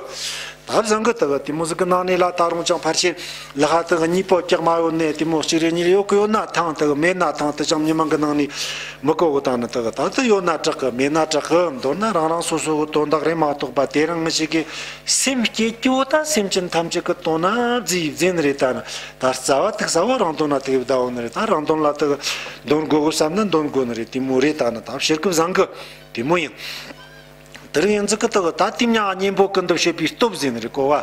ད་བཟང་གི་དག་དེ་མོ་ཟིག་གི་ནང་ནས་ལ་ད་རུང་ཅང་ཕལ་ཆེར་ལ་ཧ་དག་གཉིས་པོ་བཀྱག་མ་ཡོད་ནས་དེ་མོ་གཅིག་རེ་གཉིས་རེ་ཡོད་གི་ཡོད་ན་ཐང་དག་མེད་ན་ཐང་དེ་ཅང་མི་མང་གི་ནང་ནས། མི་གོ་གི་དང་ནི་དག་ད་དུ་ཡོད་ན་དྲག་གི་མེད་ན་དྲག་གི་མདོར་ན་རང་རང་སོ་སོ་གི་དོན་དག་རེད་མ་གཏོགས་པ་དེ་རིང་ང་ཞིག་གི་སེམས་བསྐྱེད་རྒྱུ་བོ་ད་སེམས་ཅན་ཐམས་ཅད་ཀྱི་དོན་ན་བརྫིས་བརྫིས་ནི་རེད། ད་ནི་ད་རྩ་བ་ཐུག་ས་བོ་རང་དོན་ན་ཐུག་བསྡད་ཡོད་ནི་རེད། ད་རང་དོན་ལ་དག་འདོན་དགོས་གི་བསམ་ན་འདོན་དགོས་ནི་རེད། དེ་མོ་རེད། ད་ནི་ད་ཕྱིར་སྐུ་བཟང་གི་དེ་མོ་ཡིན། དེ་རིང་ཡིན་ཙི་གི་དག་ད་དེ་མྱ་གཉེན་པོ་ཀུན་ཏུ་སྤྱོད་པའི་སྟོབས་ཟེར་ནི་རེད་གོ་བ།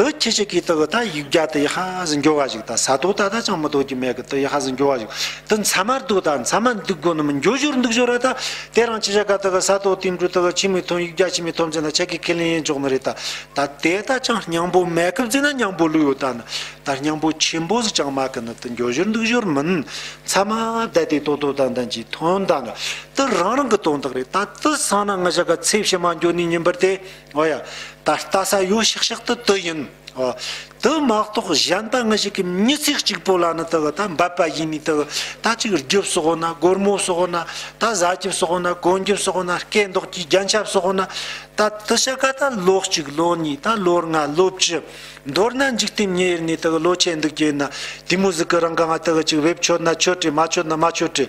དེ་ཁྱེད་ཅག་གིས་དག་ད་ཡིག་བརྒྱ་དེ་ཡ་ཧ་ཟིག་འགྱོ་བ་ཞིག་ད་ས་རྡོ་ད་ད་ཅང་མི་ལྟོ་རྒྱུ་མེད་གི་དེ་ཡ་ཧ་ཟིག་འགྱོ་བ་ཞིག་དེ་མཚམས་མ་སྡོད་ད་མཚམས་མ་འདུག་དགོ་ནི་མི་འགྱོ་ཞོར་འདུག་ཞོར་ར་ད་དེ་རང་ཁྱེད་ཅག་ག་དག་ས་རྡོ་དེ་འགྲོ་དག་ཆི་མི་ཐོན་ཡིག་བརྒྱ་ཆི་མི་ཐོན་ཟེར་ན་ཁྱེད་ཀྱི་ཁས་ལེན་ཡིན་འཇོག་ནི་རེད། ད་ད་དེ་ད་ཅང་སྙིང་པོ་མེད་གི་ཟེར་ན་སྙིང་པོ་ལོས་ཡོད། ད་ནི་ད་སྙིང་པོ་ཆེན་པོ་ཟིག་ཅང་མེད་གི་ནི་དེ་འགྱོ་ཞོར་འདུག་ཞོར་མིན། མཚམས་མ་བསྡད་དེ་ཏོག་ཏོག་ཏན་ཏན་གྱིས་ཐོན་ད་ནི་དེ་རང་རང་གི་དོན་དག་རེད། ད་དེ་སང་ན་ང་ཅག་ག་ཚེ་ཕྱི་མ་འགྱོ་ནི་ཉིན་པར་དེ། འོ་ཡ། ད་ལྟ་ས་ཡོད་ཤག་ཤག་ཏུ་དུ་ཡིན། འོ། དུ་མ་གཏོགས་གཞན་པ་ང་ཞིག་གི་མྱི་ཚེ་གཅིག་པོ་ལ་ནི་དུ་ད་འབད་པ་ཡིན་ནི་དུ་ད་ཅིག་རྒྱུ་བསོག་ན་སྒོར་མོ་བསོག་ན་ད་བཟའ་རྒྱུ་བསོག་ན་གོན་རྒྱུ་བསོག་ན་སྐེ་འདོགས་ཀྱི་རྒྱན་ཆ་བསོག་ན་ད་དུ་ཤ་ཀ་ད་ལོ་གཅིག་ལོ་གཉིས་ད་ལོ་ལྔ་ལོ་བཅུ་མདོར་ན་འཇིག་རྟེན་མྱི་ཡིན་ནི་དུ་ལོ་ཆེ་འདུག་རྒྱུ་ཡིན་ན་དེ་མོ་ཟིག་གི་རང་ག་ང་དུ་ཅིག་བེབ་ཆོད་ན་ཆོད་དྲི་མ་ཆོད་ན་མ་ཆོད་དྲི་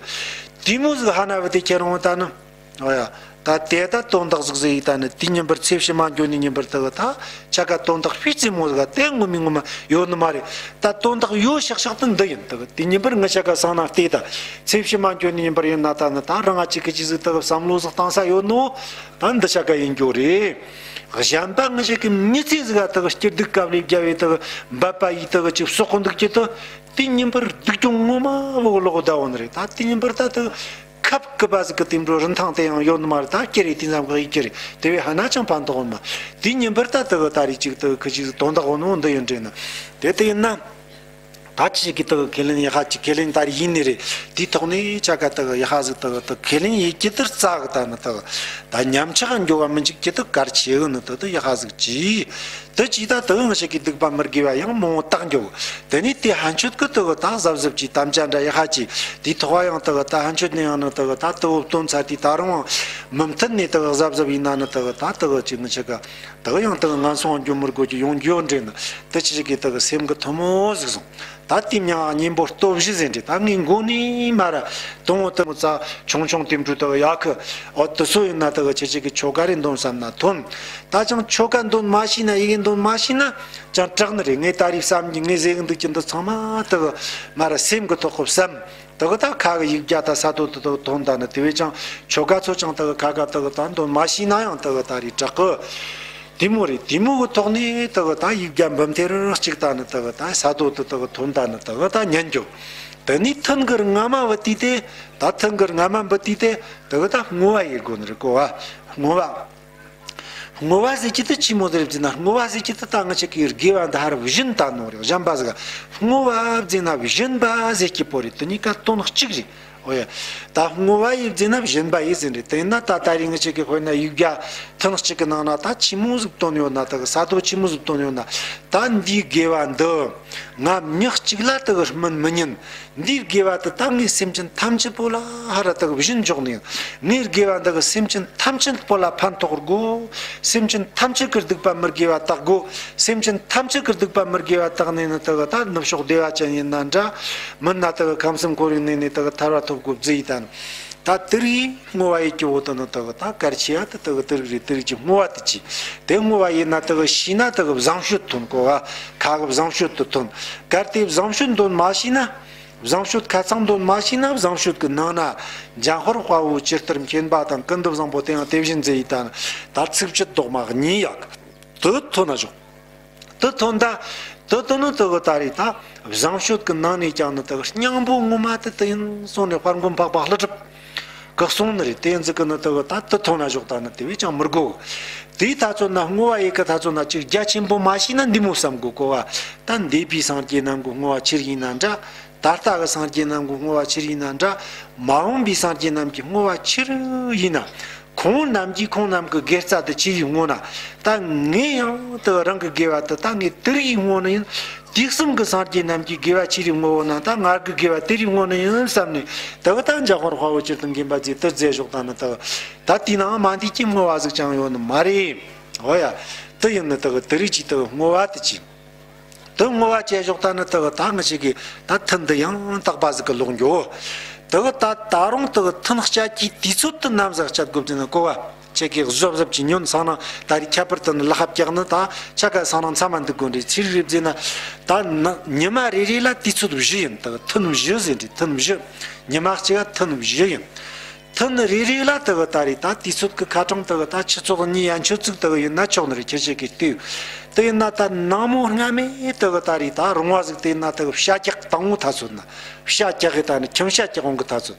དེ་མོ་ཟིག་ཧ་ན་བུ་དེ་ཁྱེད་རང་ད་ནི། ཨོ་ཡ། ད་དེ་ད་དོན་དག་ཟིག་ཟིག་ཡིན། ད་ནི་དེ་ཉིན་པར་ཚེ་ཕྱི་མ་འགྱོ་ནི་ཉིན་པར་དག་ད་ཆ་ག་དོན་དག་སྤུས་རྩེ་མོ་ཟིག་དེ་ངོ་མི་ངོ་མ་ཡོད་ནི་མ་རེད། ད་དོན་དག་ཡོད་ཤག་ཤག་ཏུ་འདི་ཡིན། དག་དེ་ཉིན་པར་ང་ཆ་ག་སང་ན་བལྟས། ད་ཚེ་ཕྱི་མ་འགྱོ་ནི་ཉིན་པར་ཡིན་ན་ད་ནི་ད་རང་ང་ཅིག་གི་ཅི་ཟིག་དག་བསམ་བློ་ཟིག་བཏང་ས་ཡོད་ནོ། ད་འདི་ཆ་ག་ཡིན་རྒྱུ་རེད། གཞན་པ་ང་ཆ་གི་མི་ཚེ་ཟིག་ག་དག་སྐྱིད་སྡུག་དཀའ་ལས་རྒྱབ་བའི་དག་འབད་པ་ཡིས་དག་ཅིག་གསོག་གི་འདུག་ཀྱི་དུ། དེ་ཉིན་པར་སྡུག་གྱོང་ངོ་མ་བོ་ལོག་ད་འོ་ནི་རེད། ད་དེ་ཉིན་པར་ད་དག་ཁབ་ཀི་པ་ཟིག་གི་དེ་འགྲོ་རིན་ཐང་དེ་ཡང་ཡོད་ནི་མ་རེད། ད་ཀྱེ་རེད། དེ་ཙམ་གི་ཡིག་ཀྱེ་རེད། དེ་བས་ཧ་ན་ཅང་ཕན་ཐོགས་མ། དེ་ཉིན་པར་ད་དག་ད་རེས་ཅིག་དག་ཁི་ཅིག་དོན་དག་འོ་ནོ་འདི་ཡིན་དྲན་ན། དེ་དེ་ཡིན་ན། ད་ཅི་ཞིག་གི་དག་ཁས་ལེན་ཡག་ཧ་ཅིག་ཁས་ལེན་ད་རེས་ཡིན་ནི་རེད། དེའི་ཐོག་ནས་ཆ་ག་དག་ཡག་ཧ་ཟིག་དག་དག་ཁས་ལེན་ཡིག་ཀྱི་དར་རྩ་གི་ད་ནི་དག་ད་ཉམས་ཆག་འགྱོ་བ་མི་འཇིག་ཀྱི་དག་གར་ཆེ་གི་ནི་དག་དག་ཡག་ཧ་ཟིག་ཅི། དེ་ཅི་ད་དེ་ང་ཞིག་གི་སྡིག་པ་མི་དགེ་བ་ཡང་མང་བོ་བཏགས་འགྱོ། དེ་ནས་དེ་ཕན་ཆོད་ཀི་དེ་གི་ད་གཟབ་གཟབ་ཀྱིས་དམ་བཅའ་འདྲ་ཡག་ཧ་ཅིག་དེའི་ཐོག་བ་ཡང་དེ་གི་ད་ཕན་ཆོད་ནས་ཡང་ནི་དེ་གི་ད་དེ་བོ་བཏོན་ཚར་དུས་ད་རུང་མི་མཐུན་ནས་དེ་གི་གཟབ་གཟབ་ཡིན་ན་ནི་དེ་གི་ད་དེ་གི་ཅིག་ང་ཞིག་གི་དེ་གི་ཡང་དེ་གི་ངན་སོང་འགྱོ་མི་དགོས་ཀྱི་ཡོང་རྒྱུ་འདྲེ་ནི་དེ་ཅི་ཞིག་གི་དེ་གི་སེམས་གི་ཐུན་མོང་ཟིག་སོང་། ད་དེའི་མྱིང་གཉེན་པོ་སྟོབས་བཞི་ཟེར་འདྲ། ད་ངའི་མགོ་ནས་མར་དང་བོ་དེ་མོ་ཙ་ཆུང་ཆུང་དེ་འབྲུ་དེ་གི་ཡག་གི་འོ་དེ་སོ་ཡིན་ན་དེ་གི་ཁྱེད་ཅིག་གི་ཆོ་ག་རེ་འདོན་བསམ་ན་ཐོན། ད་ཅང་ཆོ་ག་འདོན་མ་ཤེས་ན་ཡི་གེ་འདོན་མ་ཤེས་ན་ཅང་དྲག་ནི་རེད། ངས་ད་རེས་བསམ་གྱི་ངས་ཟེར་གི་འདུག་ཀྱི་འདི་ཚང་མ་དེ་གི་མར་སེམས་གི་ཐོག་གི་བསམ། དེ་གི་ད་ཁ་གི་ཡིག་བརྒྱ་ད་ས་དོ་དེ་དེ་གི་ཐོན། ད་ནི་དེ་བས་ཅང་ཆོ་ག་ཚོ་ཅང་དེ་གི་ཁ་ཁ་དེ་གི་ད་འདོན་མ་ཤེས་ན་ཡང་དེ་གི་ད་རེས་དྲག་གི་དེ་མོ་རེད། དེ་མོ་གི་ཐོག་ནས་དེ་གི་ད་ཡིག་བརྒྱ་འབུམ་ཐེར་གཅིག་ད་ནི་དེ་གི་ད་ས་དོ་དེ་དེ་གི་ཐོན། ད་ནི་དེ་གི་ད་ཉན་རྒྱུ། དེ་ནས་ཐུན་གི་རིང་ང་མ་བུ་དུས་དེ་ད་ཐུན་གི་རིང་ང་མ་འབུ་དུས་དེ་དེ་གི་ད་བསྔོ་བ་ཡེད་དགོས་ནི་རེད་གོ་བ། བསྔོ་བ། བསྔོ་བ་ཟེར་གྱི་དེ་ཅི་མོ་ཟེར་ཟེར་ན། བསྔོ་བ་ཟེར་གྱི་དེ་ད་ང་ཅག་གི་དགེ་བ་འདི་ཧར་བཞིན་ད་ནོ་རེད། གཞན་པ་ཟེར་ག་བསྔོ་བ་ཟེར་ན་བཞིན་པ་ཟེར་གྱི་པོ་རེད། དེ་གཉིས་ཀ་དོན་གཅིག་རེད། ཨོ་ཡ། ད་བསྔོ་བ་ཡི་ཟེར་ན་བཞིན་པ་ཡི་ཟེར་རེད། དེ་ན་ད་ད་རིང་ང་ཅག་གི་དཔེར་ན་ཡིག་བརྒྱ་ཐུན་གཅིག་གི་ནང་ན་ད་ཆི་མོ་ཟིག་བཏོན་ཡོད་ན། ད་གི་ས་དོ་ཆི་མོ་ཟིག་བཏོན་ཡོད་ན། ད་འདིའི་དགེ་བ་འདི་ང་མྱི་གཅིག་ལ་ད་གི་སྨིན་མི་ཉན། འདིའི་དགེ་བ་དེ་ད་ངའི་སེམས་ཅན་ཐམས་ཅད་པོ་ལ་ཧ་ར་ད་གི་བཞིན་འཇོག་ནས། ངའི་དགེ་བ་འདི་གི་སེམས་ཅན་ཐམས་ཅད་པོ་ལ་ཕན་ཐོགས་དགོ། སེམས་ཅན་ཐམས་ཅད་ཀྱི་སྡིག་པ་མི་དགེ་བ་དག་དགོ། སེམས་ཅན་ཐམས་ཅད་ཀྱི་སྡིག་པ་མི་དགེ་བ་དག་ནས་ནི་ད་གི་ད་ནུབ་ཕྱོགས་བདེ་བ་ཅན་ཡིན་ན་འདྲ། མིན་ན་ད་གི་ཁམས་གསུམ་འཁོར་བའི་གནས་ནས་ད་གི་ཐར་བ་ཐོབ་དགོ་བཟླས་ཡི་ད་ནི། ད་དེ་རིགས་བསྔོ་བ་ཡེད་རྒྱུ་བོ་དེ་ནི་ད་གི་ད་གལ་ཆེ་བ་དེ་ད་གི་དེ་རིགས་རེད། དེ་རིགས་ཀྱི་བསྔོ་བ་དེ་ཅི། དེ་བསྔོ་བ་ཡེད་ན་ད་གི་ཤེས་ན་ད་གི་བཟང་སྤྱོད་ཐོན་གོ་བ། ཁ་གི་བཟང་སྤྱོད་དེ་ཐོན། གལ་ཏེ་བཟང་སྤྱོད་འདོན་མ་ཤེས་ན། བཟང་སྤྱོད་ཁ་ཚང་འདོན་མ་ཤེས་ན། བཟང་སྤྱོད་ཀྱི་ནང་ན་འཇམ་དཔལ་དཔའ་བོས་ཇི་ལྟར་མཁྱེན་པ་དང་། ཀུན་ཏུ་བཟང་པོ་དེ་ཡང་དེ་བཞིན་མཛད་ཡི་ད་ནི། ད་ཚིགས་བཅད་རྡོག་མ་གཉིས་ཡག་དེ་ཐོན་ན་ཞོག་དེ་ཐོན་ད། དེ་དེ་ནི་དེ་གི་ད་རེད། ད་བཟང་སྤྱོད་ཀྱི་ནང་ནས་ཀྱང་ནི་དེ་གི་སྙིང་པོ་ངོ་མ་དེ་དེ་ཡིན་གསུངས་ནས་དཔལ་མགོན་འཕགས་པ་ཀླུ་སྒྲུབ་ཀྱིས་གསུངས་ནི་རེད། དེ་ཡིན་ཟིག་གི་ནི་དེ་གི་ད་དེ་ཐོན་ན་ཞོག་ད་ནི་དེ་བས་ཀྱང་མི་དགོས། དེའི་ད་ཚོད་ན་བསྔོ་བ་ཡེད་གི་ད་ཚོད་ན་ཅིག་རྒྱ་ཆེན་པོ་མ་ཤེས་ན་འདི་མོ་བསམ་དགོས་གོ་བ། ད་འདས་པའི་སངས་རྒྱས་རྣམས་ཀྱི་བསྔོ་བ་ཆི་རིགས་ཡིན་ན་འདྲ། ད་ལྟ་གི་སངས་རྒྱས་རྣམས་ཀྱི་བསྔོ་བ་ཆི་རིགས་ཡིན་ན་འདྲ། མ་འོངས་པའི་སངས་རྒྱས་རྣམས་ཀྱི་བསྔོ་བ་ཆི་རིགས་ཡིན་ན། ཁོང་རྣམས་ཀྱིས་ཁོང་རྣམས་ཀྱི་དགེ་རྩ་དེ་ཆི་རིགས་བསྔོ་ན། ད་ངས་ཡང་དེ་རང་གི་དགེ་བ་དེ་ད་ངས་དེ་རིགས་བསྔོ་ནི་ཡིན། དུས་གསུམ་གྱི་སངས་རྒྱས་རྣམས་ཀྱིས་དགེ་བ་ཆི་རིགས་བསྔོ་བོ་ན། ད་ང་གི་དགེ་བ་དེ་རིགས་བསྔོ་ནི་ཡིན་བསམ་ནས། དེ་གི་ད་འཇམ་དཔལ་དཔའ་བོས་ཇི་ལྟར་མཁྱེན་པ་མཛད་དེ་མཛད་ཞོག་ད་ནི་དེ་གི་ད་དེའི་ནང་མ་འདི་ཀྱི་བསྔོ་བ་ཟིག་ཅང་ཡོད་ནི་མ་རེད། འོ་ཡ། དེ་ཡིན་ནི་དེ་གི་དེ་རིགས་ཀྱི་དེ་གི་བསྔོ་བ་དེ་ཅི། དེ་བསྔོ་བ་བྱས་ཞོག་ད་ནི་དེ་གི་ད་ང་ཞིག་གིས་ད་ཐུན་འདི་ཡང་དག་པ་ཟིག་གི་ལོག་འགྱོ། དེ་གི་ད་ད་རུང་དེ་གི་ཐུན་བཅད་ཀྱི་དུས་ཚོད་དེ་ནམ་ཟིག་བཅད་དགོས་ཟེར་ན་གོ་བ། ཁྱེད་ཀྱིས་གཟབ་གཟབ་ཀྱིས་ཉོན་སང་ན་ད་རེས་ཁྱད་པར་དུ་ནི་ལག་པ་བཀྱག་ནི་ད་ཆ་ག་སང་ན་མཚམས་མ་འདུག་དགོས་འདྲ། ཚིག་རེ་ཟེར་ན་ད་ནི་ཉི་མ་རེ་རེ་ལ་དུས་ཚོད་བཞི་ཡིན། དེ་གི་ཐུན་བཞི་ཟེར་འདྲ། ཐུན་བཞི། ཉི་མ་གཅིག་ག་ཐུན་བཞི་ཡིན། ཐུན་རེ་རེ་ལ་དེ་གི་ད་རེས་ད་དུས་ཚོད་ཀྱི་ཁ་གྲངས་དེ་གི་ད་ཆུ་ཚོད་གཉིས་ཡན་ཆོད་ཅིག་དེ་གི་ཡིན་ན་ཆོག་ནི་རེད། ཁྱེད་ཅག་གིས་ལྟོས། དེ་ཡིན་ན་ད་ནངས་མོ་སྔ་མོ་དེ་གི་ད་རེས་ད་རོང་བ་ཟིག་དེ་ཡིན་ན་དེ་གི་བྱ་རྒྱག་དང་པོ་ད་ཚོད་ན། བྱ་རྒྱག་གི་ད་ནི་ཁྱིམ་བྱ་རྒྱག་ཡོང་གི་ད་ཚོད།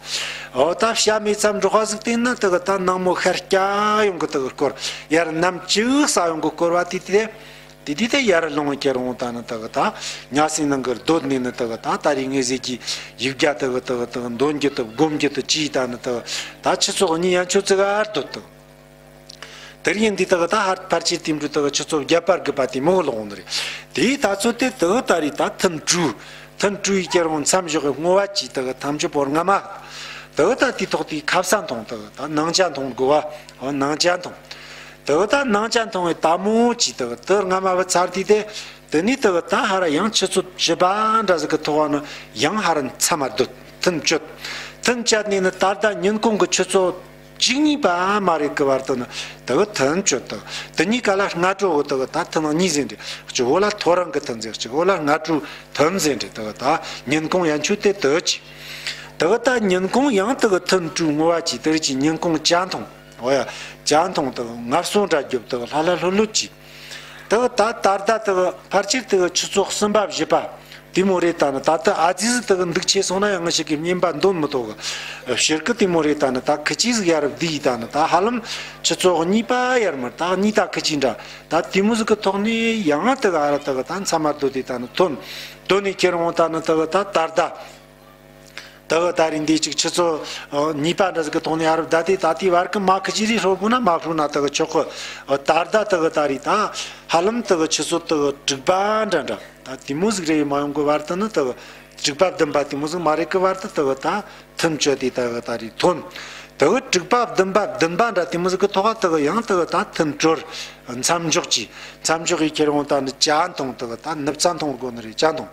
འོ་ད་བྱ་མེད་མཚམས་འགྲོ་ཁ་ཟིག་དེ་ཡིན་ན་དེ་གི་ད་ནངས་མོ་ཤར་སྐྱ་ཡོང་གི་དེ་གི་སྐོར། ཡར་ནམ་ཅིག་ས་ཡོང་གི་སྐོར་བ་དེ་དེ། དེ་དུས་དེ་ཡར་ལོང་ཁྱེར་འོང་ད་ནི་དེ་གི་ད་ཉ་སིང་ནང་གི་སྡོད་ནས་ནི་དེ་གི་ད་ད་རེས་ངས་ཟེར་གྱི་ཡིག་བརྒྱ་དེ་གི་དེ་གི་དེ་གི་འདོན་རྒྱུ་དེ་སྒོམ་རྒྱུ་དེ་ཅི་ད་ནི་དེ་གི་ད་ཆུ་ཚོད་གཉིས་ཡན་ཆོད་ཅིག་ག་སྡོད་དེ། དེར་ཡིན་དུས་དེ་གི་ད་ཧར་ཕལ་ཆེར་དེ་འདྲ་དེ་གི་ཆུ་ཚོད་བརྒྱད་པ་དགུ་པ་དེ་མོ་ལོག་འོང་ནི་རེད། དེའི་ད་ཚོད་དེ་དེ་གི་ད་རེས་ད་ཐུན་དྲུག་ཐུན་དྲུག་ཡི་ཁྱེར་འོང་མཚམས་ཞོག་གི་བསྔོ་བ་ཅི་དེ་གི་ཐམས་ཅད་པོ་སྔ་མ། དེ་གི་ད་དེའི་ཐོག་དེའི་ཁ་ས་འཐུང་དེ་གི་ད་ནང་ཇ་འཐུང་དགོས་བ། འོ་ནང་ཇ་འཐུང་། དེ་གི་ད་ནང་ཇ་འཐུང་བའི་ད་མོ་ཅི་དེ་གི་དེ་སྔ་མ་བུ་ཚར་དུས་དེ། དེ་ནས་དེ་གི་ད་ཧ་ར་ཡང་ཆུ་ཚོད་བཞི་པ་འདྲ་ཟིག་གི་ཐོག་ནི་ཡང་ཧ་ར་མཚམས་མ་སྡོད། ཐུན་བཅད། ཐུན་བཅད་ནས་ནི་ད་ལྟ་ཉིན་གུང་གི་ཆུ་ཚོད་ གཅིག་གཉིས་པ་མ་རེད་གི་བར་དུ་ནི་དེ་གི་ཐུན་གཅོད་དེ། དེ་གཉིས་ཀ་ལ་སྔ་དྲོ་གི་དེ་གི་ད་ཐུན་གཉིས་ཟེར་འདྲ། གཅིག་བོ་ལ་ཐོ་རངས་གི་ཐུན་ཟེར། གཅིག་བོ་ལ་སྔ་དྲོའི་ཐུན་ཟེར་འདྲ། དེ་གི་ད་ཉིན་གུང་ཡན་ཆོད་དེ་དེ་གི་ཅི། དེ་གི་ད་ཉིན་གུང་ཡང་དེ་གི་ཐུན་དྲུག་བསྔོ་བ་གྱིས། དེ་རིགས་ཀྱི་ཉིན་གུང་བརྒྱད་འཐུང་། འོ་ཡ། བརྒྱད་འཐུང་དེ་གི་ངལ་གསོ་འདྲ་རྒྱོབ། དེ་གི་ལྷ་ལྷ་ལྷོད་ལྷོད་གྱིས། དེ་གི་ད་ད་ལྟ་དེ་གི་ཕལ་ཆེར་དེ་གི་ཆུ་ཚོད་གསུམ་པ་བཞི་པ་དེ་མོ་རེད། ད་ནི་ད་ལྟ་ཨ་ཙི་ཟིག་དེ་གི་འདུག་ཆེ་སོང་ན་ཡང་ང་ཞིག་གི་བསྙེན་པ་འདོན་མི་ཐུབ་གི། ཕྱིར་གི་དེ་མོ་རེད། ད་ནི་ད་ཁི་ཅི་ཟིག་ཡར་བསྡད་ཡི། ད་ནི་ད་ཧ་ལམ་ཆུ་ཚོད་གཉིས་པ་ཡར་མར་ད་གཉིས་ད་ཁི་ཅི་འདྲ། ད་དེ་མོ་ཟིག་གི་ཐོག་ནས་ཡང་དེ་གི་ཨ་ར་དེ་གི་ད་མཚམས་མ་སྡོད་དེ་ད་ནི་ཐོན། དོན་ནས་ཁྱེར་འོང་ད་ནི་དེ་གི་ད་ད་ལྟ། དེ་གི་ད་རེས་འདི་གཅིག་ཆུ་ཚོད་ཨ་གཉིས་པ་འདྲ་ཟིག་གི་ཐོག་ནས་ཡར་བསྡད་དེ། ད་དེའི་བར་གི་མ་ཁི་ཅི་རེ་ཧྲོ་དགོས་ན་མ་ཧྲོ་ན་དེ་གི་ཆོག་གི། ད་ལྟ་དེ་གི་ད་རེས་ད་ཧ་ལམ་དེ་གི་ཆུ་ཚོད་དེ་གི་དྲུག་པ་འདྲ་འདྲ། ད་དེ་མོ་ཟིག་རེ་མ་ཡོང་གི་བར་དུ་ནི་དེ་གི་དྲུག་པ་བདུན་པ་དེ་མོ་ཟིག་མ་རེད་གི་བར་དུ་དེ་གི་ད་ཐུན་གཅོད་དེ་དེ་གི་ད་རེས་ཐོན། དེ་གི་དྲུག་པ་བདུན་པ་བདུན་པ་འདྲ་དེ་མོ་ཟིག་གི་ཐོག་དེ་གི་ཡང་དེ་གི་ད་ཐུན་གྲོལ། མཚམས་འཇོག་གྱིས། མཚམས་འཇོག་གིས་ཁྱེར་འོང་ད་ནི་བརྒྱད་འཐུང་། དེ་གི་ད་ནུབ་ཚ་འཐུང་དགོས་ནི་རེད། བརྒྱད་འཐུང་།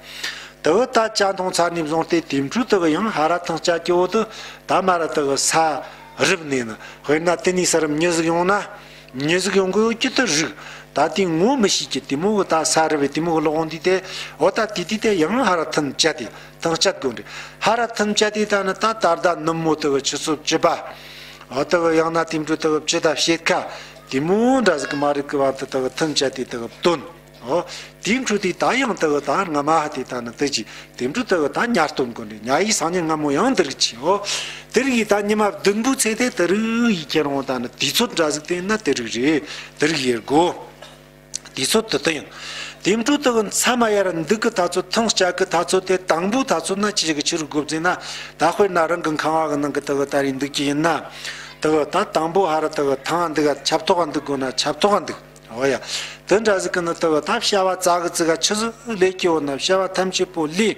དེ་གི་ད་བརྒྱད་འཐུང་ཚར་ནས་བཟུང་སྟེ་དེ་འཕྲོ་དེ་གི་ཡང་ཧ་ར་ཐང་སྐྱ་སྐྱེ་བོ་དེ་ད་མ་ར་དེ་གི་ས་རུབ་ནས་ནི། དཔེར་ན་དེ་ནས་ས་རུབ་མྱི་ཟིག་ཡོང་ན། མྱི་ཟིག་ཡོང་གི་ཡོད་ཀྱི་དེ་རིགས། ད་དེ་ངོ་མི་ཤེས་ཀྱི་དེ་མོ་གི་ད་ས་རུབ་བའི་དེ་མོ་གི་ལོག་འོང་དུས་དེ། འོ་ད་དེ་དུས་དེ་ཡང་ཧ་ར་ཐང་སྐྱ་དེ་ཐང་སྐྱ་དགོས་རེད། ཧ་ར་ཐང་སྐྱ་དེ་ད་ནི་ད་ད་ལྟ་ནུབ་མོ་དེ་གི་ཆུ་ཚོད་བཅུ་པ། འོ་དེ་གི་ཡང་ན་དེ་འཕྲོ་དེ་གི་བཅུ་དང་ཕྱེད་ཀ་དེ་མོ་འདྲ་ཟིག་གི་མ་རེད་གི་བར་དུ་དེ་གི་ཐུན་བཅད་དེ་དེ་གི་བཏོན། འོ། དེའི་འཕྲོ་དེ་ད་ཡང་དེ་གི་ད་སྔ་མ་ཧ་དེ་ད་ནི་དེ་ཅི་དེ་འཕྲོ་དེ་གི་ད་ཉ་སྟོན་དགོས་ནི། ཉ་ཡི་སང་ཉིན་སྔ་མོ་ཡང་དེ་རིགས་ཅི། འོ། དེ་རིགས་ཡི་ད་ཉི་མ་བདུན་པོའི་ཚེ་དེ་དེ་རིགས་ཡི་ཁྱེར་འོང་ད་ནི་དུས་ཚོད་འདྲ་ཟིག་དེ་ན་དེ་རིགས་རེད། དེ་རིགས་ཡེར་དགོས། དུས་ཚོད་དེ་དེ་ཡིན། དེ་འཕྲོ་དེ་གི་མཚམས་མ་ཡར་འདུག་གི་ད་ཚོད་ཐང་སྐྱ་གི་ད་ཚོད་དེ་དང་པོ་ད་ཚོད་ན་ཅི་ཞིག་གི་ཆི་རུ་དགོས་ཟེར་ན། ད་དཔེར་ན་རང་གི་ཁང་བ་གི་ནང་གི་དེ་གི་ད་རེས་འདུག་གི་ཡིན་ན། དེ་གི་ད་དང་པོ་ཧ་ར་དེ་གི་ཐང་འདུག་ག་ཆབ་ཐོག་ག་འདུག་དགོས་ན་ཆབ་ཐོག་ག་འདུག་འོ་ཡ། དེ་འདྲ་ཟིག་གི་ནི་དེ་གི་ད་བྱ་བ་ཙག་གི་ཙིག་ག་ཆི་ཟིག་ལས་ཀྱི་འོ་ན་བྱ་བ་ཐམས་ཅད་པོ་ལས།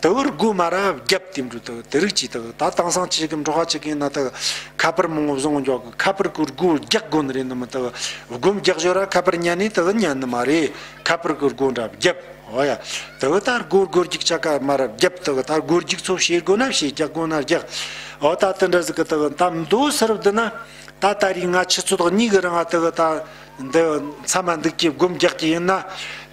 དེ་བར་སྒོ་མ་ར་བརྒྱབ། དེ་འདྲ་དེ་དེ་རིགས་ཀྱིས་དེ་ད་དེང་སང་ཅིག་གི་འབྲོག་པ་ཅིག་ཡིན་ན་དེ་ཁ་པར་མང་བོ་བཟུང་འཇོག་གི། ཁ་པར་གི་སྒོ་རྒྱག་དགོས་ནི་རེད་ནི་མི་དེ་སྒོམ་རྒྱག་ཞོར་ར་ཁ་པར་ཉན་ནི་དེ་ཉན་ནི་མ་རེད། ཁ་པར་གི་སྒོ་འདྲ་བརྒྱབ། འོ་ཡ། དེ་ད་སྒོ་སྒོ་རྒྱུག་ཆ་ཀ་མ་ར་བརྒྱབ། དེ་ད་སྒོ་རྒྱུག་ཚོ་བྱེད་དགོས་ན་བྱེད། རྒྱག་དགོས་ན་རྒྱག་འོ་ད་དེ་འདྲ་ཟིག་གི་དེ་ད་མདོ་སར་བསྡུ་ན། ད་ད་རེས་ང་ཆུ་ཚོད་གཉིས་གི་རིང་ང་དེ་ད། འདི་མཚམས་མ་འདུག་གི་སྒོམ་རྒྱག་གི་ཡིན་ན།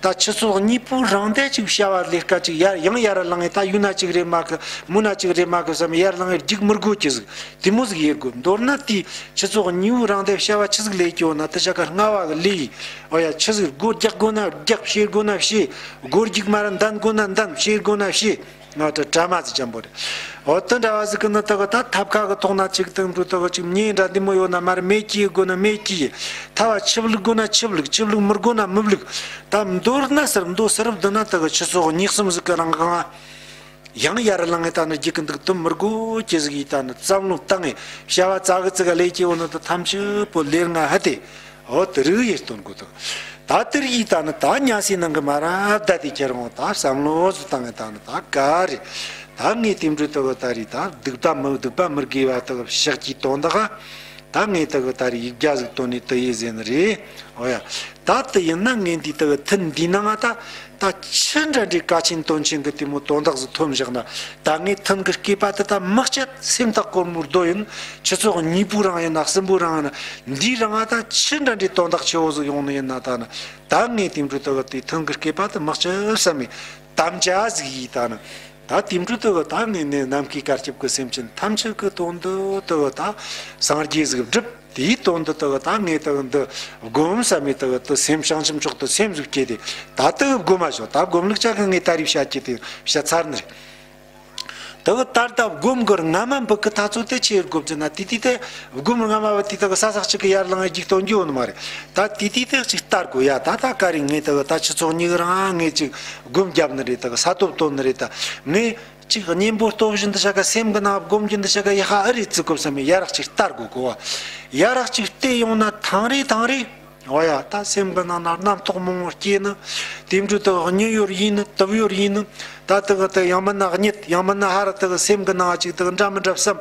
ད་ཆུ་ཚོད་གཉིས་པོའི་རིང་དེ་ཅིག་བྱ་བ་ལས་ཀ་ཅིག་ཡར་ཡང་ཡར་ལངས་ངེ་ད་ཡུན་ན་ཅིག་རེད་མ་གི་མུན་ན་ཅིག་རེད་མ་གི་བསམ་ཡར་ལངས་ངེ་རྒྱུག་མི་དགོས་ཀྱི་ཟིག་དེ་མོ་ཟིག་ཡེད་དགོས། མདོར་ན་དེ་ཆུ་ཚོད་གཉིས་པོའི་རིང་དེ་བྱ་བ་ཆི་ཟིག་ལས་ཀྱི་ཡོད་ན་དེ་ཆ་ག་སྔ་བ་གི་ལས་ཡིན། འོ་ཡ། ཆི་ཟིག་སྒོ་རྒྱག་དགོས་ན་རྒྱག་བྱེད་དགོས་ན་བྱེད། སྒོ་རྒྱུག་མ་ར་འདན་དགོས་ན་འདན་བྱེད་དགོས་ན་བྱེད། ང་ད་གྲ་མ་ཟིག་ཅན་པོ་རེད། འོ་དེ་འདྲ་བ་ཟིག་གི་ནི་དེ་གི་ད་ཐབ་ཁ་གི་ཐོག་ན་ཅིག་དེ་འདྲ་དེ་གི་ཅིག་མྱེ་འདྲ་འདི་མོ་ཡོད་ན་མར་མེ་སྐྱེ་དགོས་ན་མེ་སྐྱེ། ཐལ་བ་ཆུ་བླུག་དགོས་ན་ཆུ་བླུག་ཆུ་བླུག་མི་དགོས་ན་མི་བླུག་ད་མདོར་ན་ཟེར་མདོ་ཟེར་བསྡུ་ན་དེ་གི་ཆུ་ཚོད་གཉིས་གསུམ་ཟིག་གི་རིང་གང་ཡང་ཡར་ལངས་ངེ་ད་ནི་རྒྱུག་གི་འདུག་དུ་མི་དགོས་ཀྱི་ཟིག་ཡིས་ད་ནི་བསམ་བློ་བཏང་ངེ་བྱ་བ་ཙག་གི་ཙིག་ག་ལས་ཀྱི་འོ་ན་ད་ཐམས་ཅད་པོ་ལས་ང་ཧ་དེ། འོ་དེ་རིགས་ཡེ་སྟོན་དགོས་དང་། ད་དེ་རིགས་ཡིས་ད་ནི་ད་ཉལ་སའི་ནང་གི་མ་ར་བསྡད་དེ་ཁྱེར་འོང་ད་བསམ་བློ་ཟིག་བཏང་ངེ་ད་ནི་ད་ག་རེ། ད་ངས་དེ་འདྲ་དེ་གི་ད་རེས་ད་སྡིག་པ་མི་སྡིག་པ་མི་དགེ་བ་དེ་གི་བཤགས་ཀྱི་དོན་དག་ག་ད་ངས་དེ་གི་ད་རེས་ཡིག་བརྒྱ་ཟིག་བཏོན་ནས་དེ་ཡེ་ཟེར་ནི་རེད། འོ་ཡ། ད་དེ་ཡིན་ན་ངས་འདི་དེ་གི་ཐུན་འདི་ནང་ང་ད་ད་ཆི་འདྲ་འདྲའི་དཀའ་ཆེན་དོན་ཆེན་གི་དེ་མོ་དོན་དག་ཟིག་ཐོན་བཞག་ན། ད་ངས་ཐུན་གི་བསྐལ་པ་དེ་ད་མི་སྐྱིད་སེམས་ཐག་གོར་མོར་རྡོ་ཡིན། ཆུ་ཚོད་གཉིས་པོའི་རིང་ཡིན་ན་གསུམ་པོའི་རིང་ཡིན་ན་འདིའི་རིང་ང་ད་ཆི་འདྲ་འདྲའི་དོན་དག་ཆེ་བོ་ཟིག་ཡོང་ནི་ཡིན་ན། ད་ནི་ད་ངས་དེ་འདྲ་དེ་གི་དེ་ཐུན་གི་བསྐལ་པ་དེ་མི་སྐྱིད་བསམ་མེད་དམ་བཅའ་ཟིག་ཡིས་ད་ནི། ད་དེ་འདྲ་དེ་གི་ད་ངས་ནི་ནམ་མཁའི་བཀའ་སྐྱབས་ཀྱི་སེམས་ཅན་ཐམས་ཅད་ཀྱི་དོན་དུ་དེ་གི་ད་སངས་རྒྱས་ཟིག་བསྒྲུབས། དེའི་དོན་དུ་དེ་གི་ད་ངས་དེ་གི་འདི་སྒོམ་བསམ་མེད་དེ་གི་དེ་སེམས་བྱང་ཆུབ་མཆོག་ཏུ་སེམས་ཟིག་བསྐྱེད་དེ་ད་དེ་གི་སྒོམ་མ་ཞོག་ད་སྒོམ་ལུགས་ཅག་གི་ངས་ད་རེས་བཤད་ཀྱི་དེ་བཤད་ཚར་ནི་རེད། དེ་གི་ད་ལྟ་སྒོམ་གི་རྔ་མ་འབུད་གི་ད་ཚོད་དེ་ཆེ་སྒོམ་ཅི་ན་དེ་དུས་དེ་སྒོམ་རྔ་མ་བ་དེ་དེ་གི་ས་ས་གཅིག་གི་ཡར་ལངས་རྒྱུག་གཏོང་རྒྱུ་ཡོད་ནི་མ་རེད། ད་དེ་དུས་དེ་གཅིག་ལྟ་དགོས་ཡ། ད་ད་ག་རེ་ངས་དེ་གི་ད་ཆུ་ཚོད་གཉིས་རིང་ངས་ཅིག་སྒོམ་བརྒྱབ་ནི་རེད། དེ་གི་ས་སྟོབས་བཏོན་ནི་རེད། ད་ངས་ཅིག་གཉེན་པོ་སྟོབས་བཞིན་དུ་བྱ་ག་སེམས་གི་ནང་སྒོམ་རྒྱུན་དུ་བྱ་ག་ཡ་ཧ་ཨ་རེ་བརྩི་དགོས་བསམ་ཡ་རག་ཅིག་ལྟ་དགོས་གོ་བ། ཡ་རག་ཅིག་བལྟས་ཡོང་ན་ཐང་རེ་ཐང་རེ། འོ་ཡ། ད་སེམས་གི་ནང་ན་རྣམ་རྟོག་མང་བོ་སྐྱེས་ནི། དེ་འདྲ་དེ་གི་མྱི་ཡོད་ཡིན་ནི་དུབ་ཡོད་ཡིན་ནི། ད་དེ་གི་དེ་ཡང་མིན་ན་གཉིད་ཡང་མིན་ན་ཧ་ར་དེ་གི་སེམས་གི་ནང་ཅིག་དེ་གི་འདྲ་མི་འདྲ་བསམ།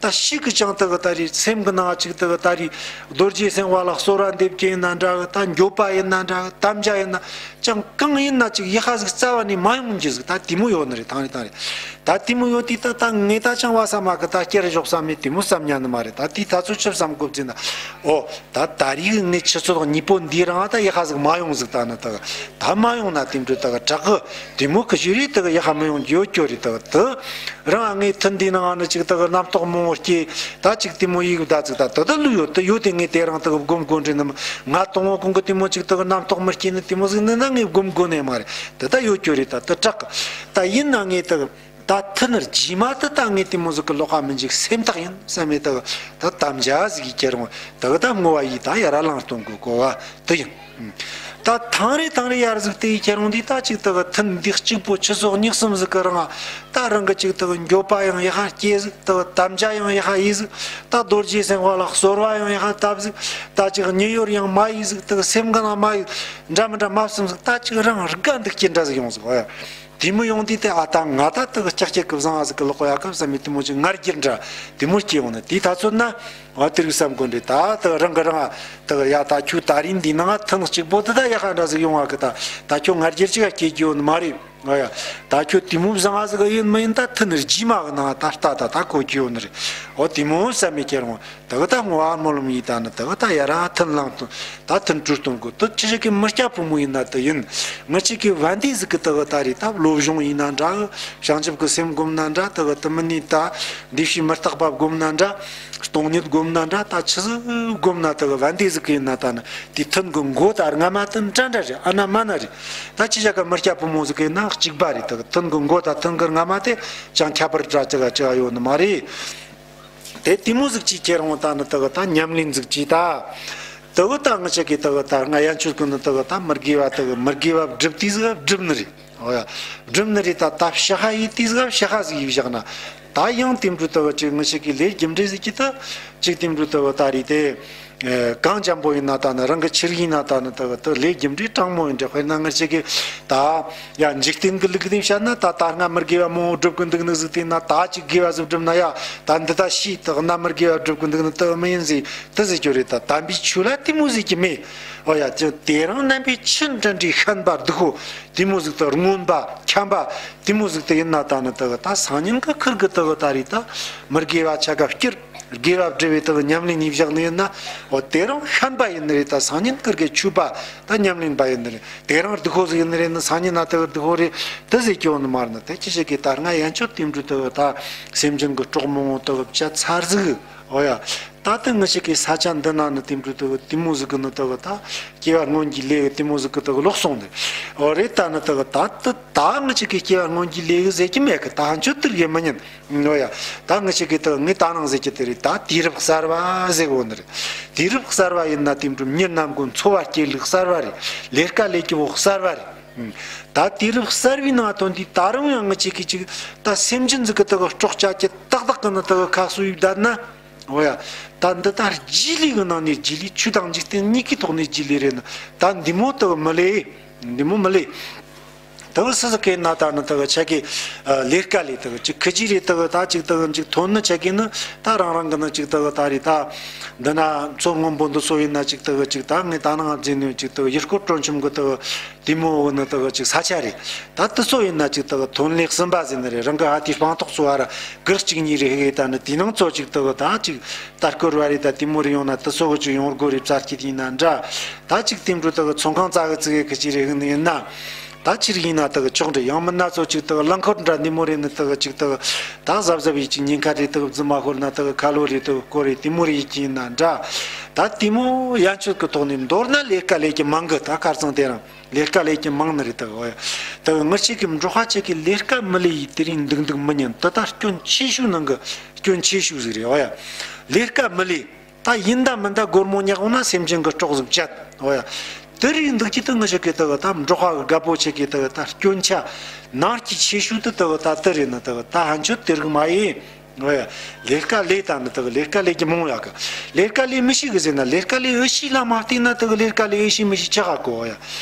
ད་ཞིག་གི་ཅང་དག་ད་རེད། སེམས་གི་ནང་ཅིག་དག་ད་རེད། རྡོ་རྗེ་སེམས་དཔའ་ལ་གསོལ་བ་འདེབས་ཀྱི་ཡིན་ན་འདྲ་གི། ད་འགྱོད་པ་ཡིན་ན་འདྲ་གི། དམ་བཅའ་ཡིན་ན་ཅང་གང་ཡིན་ན་ཅིག་ཡག་པ་ཟིག་རྩ་བ་ནས་མ་ཡོང་རྒྱུ་ཟིག་ད་དེ་མོ་ཡོད་ནི་རེད། ཐང་རེད་ཐང་རེད། ད་དེ་མོ་ཡོད་དུས་ད་ད་ངས་ད་ཅང་བ་ས་མ་གི་ད་བསྐྱར་ཞོག་བསམ་མེད་དེ་མོ་བསམ་ཉན་ནི་མ་རེད། ད་དེ་ད་ཚོད་ཆི་བསམ་དགོས་ཟེར་ན། ཨོ། ད་ད་རེས་ངས་ཆུ་ཚོད་གཉིས་པོ་འདིའི་རིང་ད་ཡག་པ་ཟིག་མ་ཡོང་ཟིག་ད་ནི་ད་ད་མ་ཡོང་ན་དེ་འདྲ་ད་དྲག་གི་དེ་མོ་གི་ཞུ་རེད། ད་ཡག་པ་མི་ཡོང་རྒྱུ་ཡོད་རྒྱུ་རེད། ད་དེ་རིང་ངས་ཐུན་འདིའི་ནང་ནི་ཅིག་ད་རྣམ་རྟོག་མང་པོ་སྐྱེས། ད་ཅིག་དེ་མོ་ཡིག་ད་ཅིག་ད་ད་ད་ལུས་ཡོད་ད་ཡོད་དེ། ངས་དེ་རིང་ད་སྒོམ་དགོས་འདྲི་ནི་མ། ང་དང་པོ་གོང་གི་དེ་མོ་ཅིག་ད་རྣམ་རྟོག་མི་སྐྱེས་ནི་དེ་མོ་ཟིག་ནི་ན་ངས་སྒོམ་དགོས་ནི་མ་རེད། ད་ད་ཡོད་རྒྱུ་རེད། ད་ད་དྲག་གི་ད་ཡིན་ན་ངས་ད། ད་ཐུན་རྗེས་མ་དེ་ད་ངས་དེ་མོ་ཟིག་གི་ལོག་པ་མི་འཇུག་སེམས་ཐག་ཡིན་བསམ་མེད་དག་ད་དམ་བཅའ་ཟིག་གིས་ཁྱེར་འོང་དག་ད་བསྔོ་བ་ཡིས་ད་ཡར་ར་ལངས་གཏོང་དགོས་གོ་བ་དེ་ཡིན། ད་ཐང་རེ་ཐང་རེ་ཡར་ཟིག་དེ་ཡིས་ཁྱེར་འོང་དུས་ད་ཅིག་དག་ཐུན་འདི་གཅིག་པོ་ཆུ་ཚོད་གཉིས་གསུམ་ཟིག་གི་རིང་ད་རང་གི་ཅིག་དག་འགྱོད་པ་ཡང་ཡག་པ་སྐྱེས་ཟིག་དག་དམ་བཅའ་ཡང་ཡག་པ་ཡིས་ཟིག་ད་རྡོ་རྗེ་སེམས་དཔའ་ལ་གསོལ་བ་ཡང་ཡག་པ་བཏབ་ཟིག་ད་ཅིག་ཉེ་ཡོར་ཡང་མ་ཡིས་ཟིག་དག་སེམས་གི་ནང་མ་ཡིས་འདྲ་མི་འདྲ་མ་བསམ་ཟིག་ད་ཅིག་རང་དགའ་འདུག་ཀྱི་འདྲ་ཟིག་ཡོང་ཟིག་ཨོ་ཡ། དེ་མོ་ཡོང་དུས་དེ་ཨ་ད་ང་ད་དག་ལྕགས་ཀྱི་གི་བཟང་ང་ཟིག་གི་ལོག་གོ་ཡག་གི་བསམ་མི་དེ་མོ་ཅིག་ང་རྒྱལ་འདྲ་དེ་མོ་སྐྱེ་ཡོང་ནི་དེ་ད་ཚོད་ན་ཨ་དེ་རིགས་བསམ་དགོས་འདྲེ། ད་དག་རང་གི་རང་དག་ཡ་ད་ཁྱོད་ད་རིང་འདི་ནང་ཐེངས་གཅིག་པོ་དེ་ད་ཡག་ག་འདྲ་ཟིག་ཡོང་བ་གི་ད་ད་ཁྱོད་ང་རྒྱལ་ཅིག་ག་སྐྱེ་རྒྱུ་ཡོད་ནི་མ་རེད། ཨ་ཡ། ད་ཁྱོད་དེ་མོ་བཟང་ང་ཟིག་གི་ཡིན་མི་ཡིན་ད་ཐུན་རྗེས་མ་གི་ནང་ད་ལྟ་ད་ད་གོ་རྒྱུ་ཡོད་ནི་རེད། ཨོ་དེ་མོ་བསམ་མི་ཁྱེར་འོང་། དག་ད་བསྔོ་བ་སྨོན་ལམ་ཡིས་ད་ནི་དག་ད་ཡར་ར་ཐུན་ལངས་དང་ད་ཐུན་གྲོལ་གཏོང་དགོས། དུ་ཁྱེད་ཅག་གི་མི་སྐྱ་ཕོ་མོ་ཡིན་ན་དུ་ཡིན། ང་ཅག་གི་བན་དེ་ཟིག་གི་དག་ད་རེད། ད་བློ་སྦྱོང་ཡིན་ན་འདྲ། བྱང་ཆུབ་ཀྱི་སེམས་བསྒོམ་ན་འདྲ། དག་དུ་མི་ནི་ད་འདི་ཕྱི་མི་རྟག་པ་བསྒོམ་ན་འདྲ། སྟོང་ཉིད་བསྒོམ་ན་འདྲ། ད་ཆི་ཟིག་བསྒོམ་ན་དག་བན་དེ་ཟིག་གི་ཡིན་ན་ད་ནི་དེ་ཐུན་གི་མགོ་ད་རྔ་མ་དུ་འདྲ་འདྲ་རེད། ཨ་ན་མ་ན་རེད། ད་ཁྱེད་ཅག་གི་མི་སྐྱ་ཕོ་མོ་ཟིག་གི་ཡིན་ན་གཅིག་པ་རེད། དག་ཐུན་གི་མགོ་ད་ཐུན་གི་རྔ་མ་དེ་ཅང་ཁྱད་པར་འདྲ་ཅི་ག་ཅི་ག་ཡོད་ནི་མ་རེད། དེ་དེ་མོ་ཟིག་ཅིག་ཁྱེར་འོང་ད་ནི་དག་ད་ཉམས་ལེན་ཟིག་ཅིག་ད། དག་ད་ང་ཅག་གི་དག་ད་ང་ཡན་ཆོད་ཀུན་ནི་དག་ད་མི་དགེ་བ་དག་མི་དགེ་བ་སྒྲུབ་དུས་ཟིག་སྒྲུབ་ནི་རེད། ཨོ་ཡ། སྒྲུབ་ནི་རེད། ད་ད་ཕྱག་ཧ་ཡིས་དུས་ཟིག་ཕྱག་ཧ་ཟིག་ཡིས་བཞག་ན། ད་ཡང་དེ་འདྲ་དག་ཅིག་ང་ཅག་གི་ལས་རྒྱུ་འབྲས་ཟིག་ཅིག་ད་ཅིག་དེ་འདྲ་དག་ད་རེད་དེ། གང་འཇམ་པོ་ཡིན་ན་ད་ནི་རང་གི་ཆི་རིགས་ཡིན་ན་ད་ནི་དག་ད་ལས་རྒྱུ་འབྲས་དྲང་མོ་ཡིན་འདྲ། དཔེར་ན་ང་ཅག་གི་ད། ཡ་འཇིག་རྟེན་གྱི་ལུགས་ལྡན་བཤད་ན་ད་ད་སྔ་མི་དགེ་བ་མང་པོ་སྒྲུབ་གི་འདུག་ནི་ཟིག་དེ་ན་ད་ཅིག་དགེ་བ་ཟིག་སྒྲུབ་ན་ཡ་ད་འདི་ད་ཤི་ད་སྔ་མི་དགེ་བ་སྒྲུབ་གི་འདུག་ནི་ད་མི་ཡིན་ཟིག་དེ་ཟེར་རྒྱུ་རེད། ད་དམ་པའི་ཆོས་ལ་དེ་མོ་ཟིག་གི་མེད། ཨོ་ཡ། དེ་དེ་རིང་རྣམ་པའི་ཆུ་འདྲ་འདྲའི་ཤན་པ་སྡུག་པོ་དེ་མོ་ཟིག་ད་རྔོན་པ་འཁྱམ་པ་དེ་མོ་ཟིག་ད་ཡིན་ན་ད་ནི་ད་ད་སང་ཉིན་གི་ཁུར་གི་ད་ད་རེད། ད་མི་དགེ་བ་ཆ་ག་བསྐྱུར། དགེ་བ་སྒྲུབ་པའི་དག་ཉམས་ལེན་ཡིས་བཞག་ནི་ཡིན་ན། འོ་དེ་རིང་ཤན་པ་ཡིན་ནི་རེད། ད་སང་ཉིན་ཁུར་གི་ཆོས་པ་ད་ཉམས་ལེན་པ་ཡིན་ནི་རེད། དེ་རིང་སྡུག་པོ་ཟིག་ཡིན་ནི་རེད་ན་སང་ཉིན་ན་དག་སྡུག་པོ་རེད། དེ་ཟེར་རྒྱུ་ནི་མ་རེད། ན་དེ་ཁྱེད་ཅག་གི་ད་སྔ་ཡན་ཆོད་དེ་འདྲ་དག་ད་སེམས་ཅན་གི་གྲོགས་མང་པོ་དག་བཅད་ཚར་ཟིག་འོ་ཡ། ད་ལྟ་ང་ཅག་གི་ས་ཆ་འདི་ན་ནི་དེ་འདྲ་དག་དེ་མོ་ཟིག་གི་ནི་དག་ད་སྐྱེ་བ་སྔོན་གྱི་ལས་དེ་མོ་ཟིག་གི་དག་ལོག་སོང་ནི། འོ་རེད། ད་ནི་དག་ད་ད་ད་ང་ཅག་གི་སྐྱེ་བ་སྔོན་གྱི་ལས་ཟེར་གྱི་མེད་གི། ད་ཧན་ཆོད་དེར་ཡེ་མི་ཉན། འོ་ཡ། ད་ང་ཅག་གི་དག་ངས་ད་ནང་ཟེར་གྱི་དེ་རེད། ད་དུས་རབས་གསར་བ་ཟེར་གོ་ནི་རེད། དུས་རབས་གསར་བ་ཡིན་ན་དེ་འདྲ་མྱི་རྣམས་ཀུན་འཚོ་བ་སྐྱེལ་ལུགས་གསར་བ་རེད། ལས་ཀ་ལས་ཀྱི་བོ་གསར་བ་རེད། ད་དུས་རབས་གསར་བའི་ནང་ཐོན་དུས་ད་རུང་ཡང་ང་ཅག་གི་ཅིག་ད་སེམས་ཅན་ཟིག་གི་དག་སྲོག་བཅད་ཀྱི་ཏག་ཏག་གི་ནི་དག་ཁ་གསོ་ཡིས་བསྡད་ན། འོ་ཡ། ད་འདི་ད་རྗེས་ལུས་གི་ནང་ནས་རྗེས་ལུས། ཆོས་དང་འཇིག་རྟེན་གཉིས་ཀའི་ཐོག་ནས་རྗེས་ལུས་རེད་ན། ད་འདི་མོ་དག་མི་ལས། འདི་མོ་མི་ལས། དེ་བས་སུ་ཟིག་གི་ན་ད་ནི་དག་ཆ་གི་ལས་ཀ་ལས་དག་ཅིག་ཁི་ཅི་རེད། དག་ད་ཅིག་དག་ཅིག་ཐོན་ནི་ཆ་གི་ནི་ད་རང་རང་གི་ནི་ཅིག་དག་ད་རེད། ད་འདི་ན་མཚོ་སྔོན་པོ་འདི་ཚོ་ཡིན་ན་ཅིག་དག་ཅིག་ད་ངས་ད་ནང་འཛིན་ནི་ཅིག་དག་ཡུལ་སྐོར་སྤྲོ་འཆམ་གི་དག་དེ་མོ་བོ་ནི་དག་ཅིག་ས་ཆ་རེད། ད་དེ་ཚོ་ཡིན་ན་ཅིག་དག་ཐོན་ལས་གསུམ་པ་ཟེར་ནི་རེད། རང་གི་ཧ་དེའི་སྤང་ཐོག་ཚོ་བ་ར་གི་གཅིག་གཉིས་རེ་ཧེ་ད་ནི་དེ་ནང་ཚོ་ཅིག་དག་ད་ཅིག་ད་སྐོར་བ་རེད། ད་དེ་མོ་རེ་ཡོང་ན་དེ་ཚོ་གི་ཅིག་ཡོང་སྒོ་རེ་བཙལ་གྱི་དེ་ཡིན་ན་འདྲ། ད་ཅིག་དེ་འདྲ་དག་ཚོང་ཁང་ཙག་གི་ཙིག་གི་ཁི་ཅི་རེ་ཧེ་ནི་ཡིན་ན། ད་ཕྱིར་ཡིན་ན་དག་ཆོག་འདྲ། ཡང་མིན་ན་ཚོ་ཅིག་དག་རླངས་འཁོར་འདྲ་འདི་མོ་རེ་ནི་དག་ཅིག་དག་ད་གཟབ་གཟབ་ཡིས་ཅིག་ཉེན་ཁ་རེ་དག་རྫུན་མ་ཤོར་ན་དག་ཁ་ལོ་རེ་དག་སྐོར་རེ་དེ་མོ་རེ་ཡིས་ཀྱི་ཡིན་ན་འདྲ། ད་དེ་མོ་ཡན་ཆོད་ཀྱི་ཐོག་ནས་མདོར་ན་ལས་ཀ་ལས་ཀྱི་མང་གི། ད་ཁར་ཚང་དེ་རང་ལས་ཀ་ལས་ཀྱི་མང་ནི་རེད། དག་འོ་ཡ། དག་ང་ཅག་གི་འབྲོག་པ་ཅག་གི་ལས་ཀ་མི་ལས་ཡིས་དེ་རིང་འདུག་འདུག་མི་ཉན། དེ་ད་སྐྱོན་ཆེ་ཤོས་ནང་གི་སྐྱོན་ཆེ་ཤོས་ཟིག་རེད། འོ་ཡ། ལས་ཀ་མི་ལས། ད་ཡིན་ད་མིན་ད་སྒོར་མོ་ཉག་འོང་ན་སེམས་ཅན་གྱི་སྲོག་ཟིག་བཅད། འོ་ཡ། དེ་རིགས་འདུག་ཅི་ད་ང་ཅག་གི་དག་ད་འབྲོག་པ་གི་རྒད་པོ་ཆེ་གི་དག་ད་སྐྱོན་ཆ་ནང་གི་ཆེ་ཤོས་དེ་དག་ད་དེ་རེད་ན་དག་ད་ཧན་ཆོད་དེ་རིགས་མ་ཡིན། འོ་ཡ། ལས་ཀ་ལས་ད་ནི་དག་ལས་ཀ་ལས་ཀྱི་མང་ཡག་གི། ལས་ཀ་ལས་མི་ཤེས་གི་ཟེར་ན་ལས་ཀ་ལས་འུ་ཤི་ལ་མ་བལྟས་ན་དག་ལས་ཀ་ལས་འུ་ཤི་མི་ཤི་ཆག་ག་གོ། འོ་ཡ།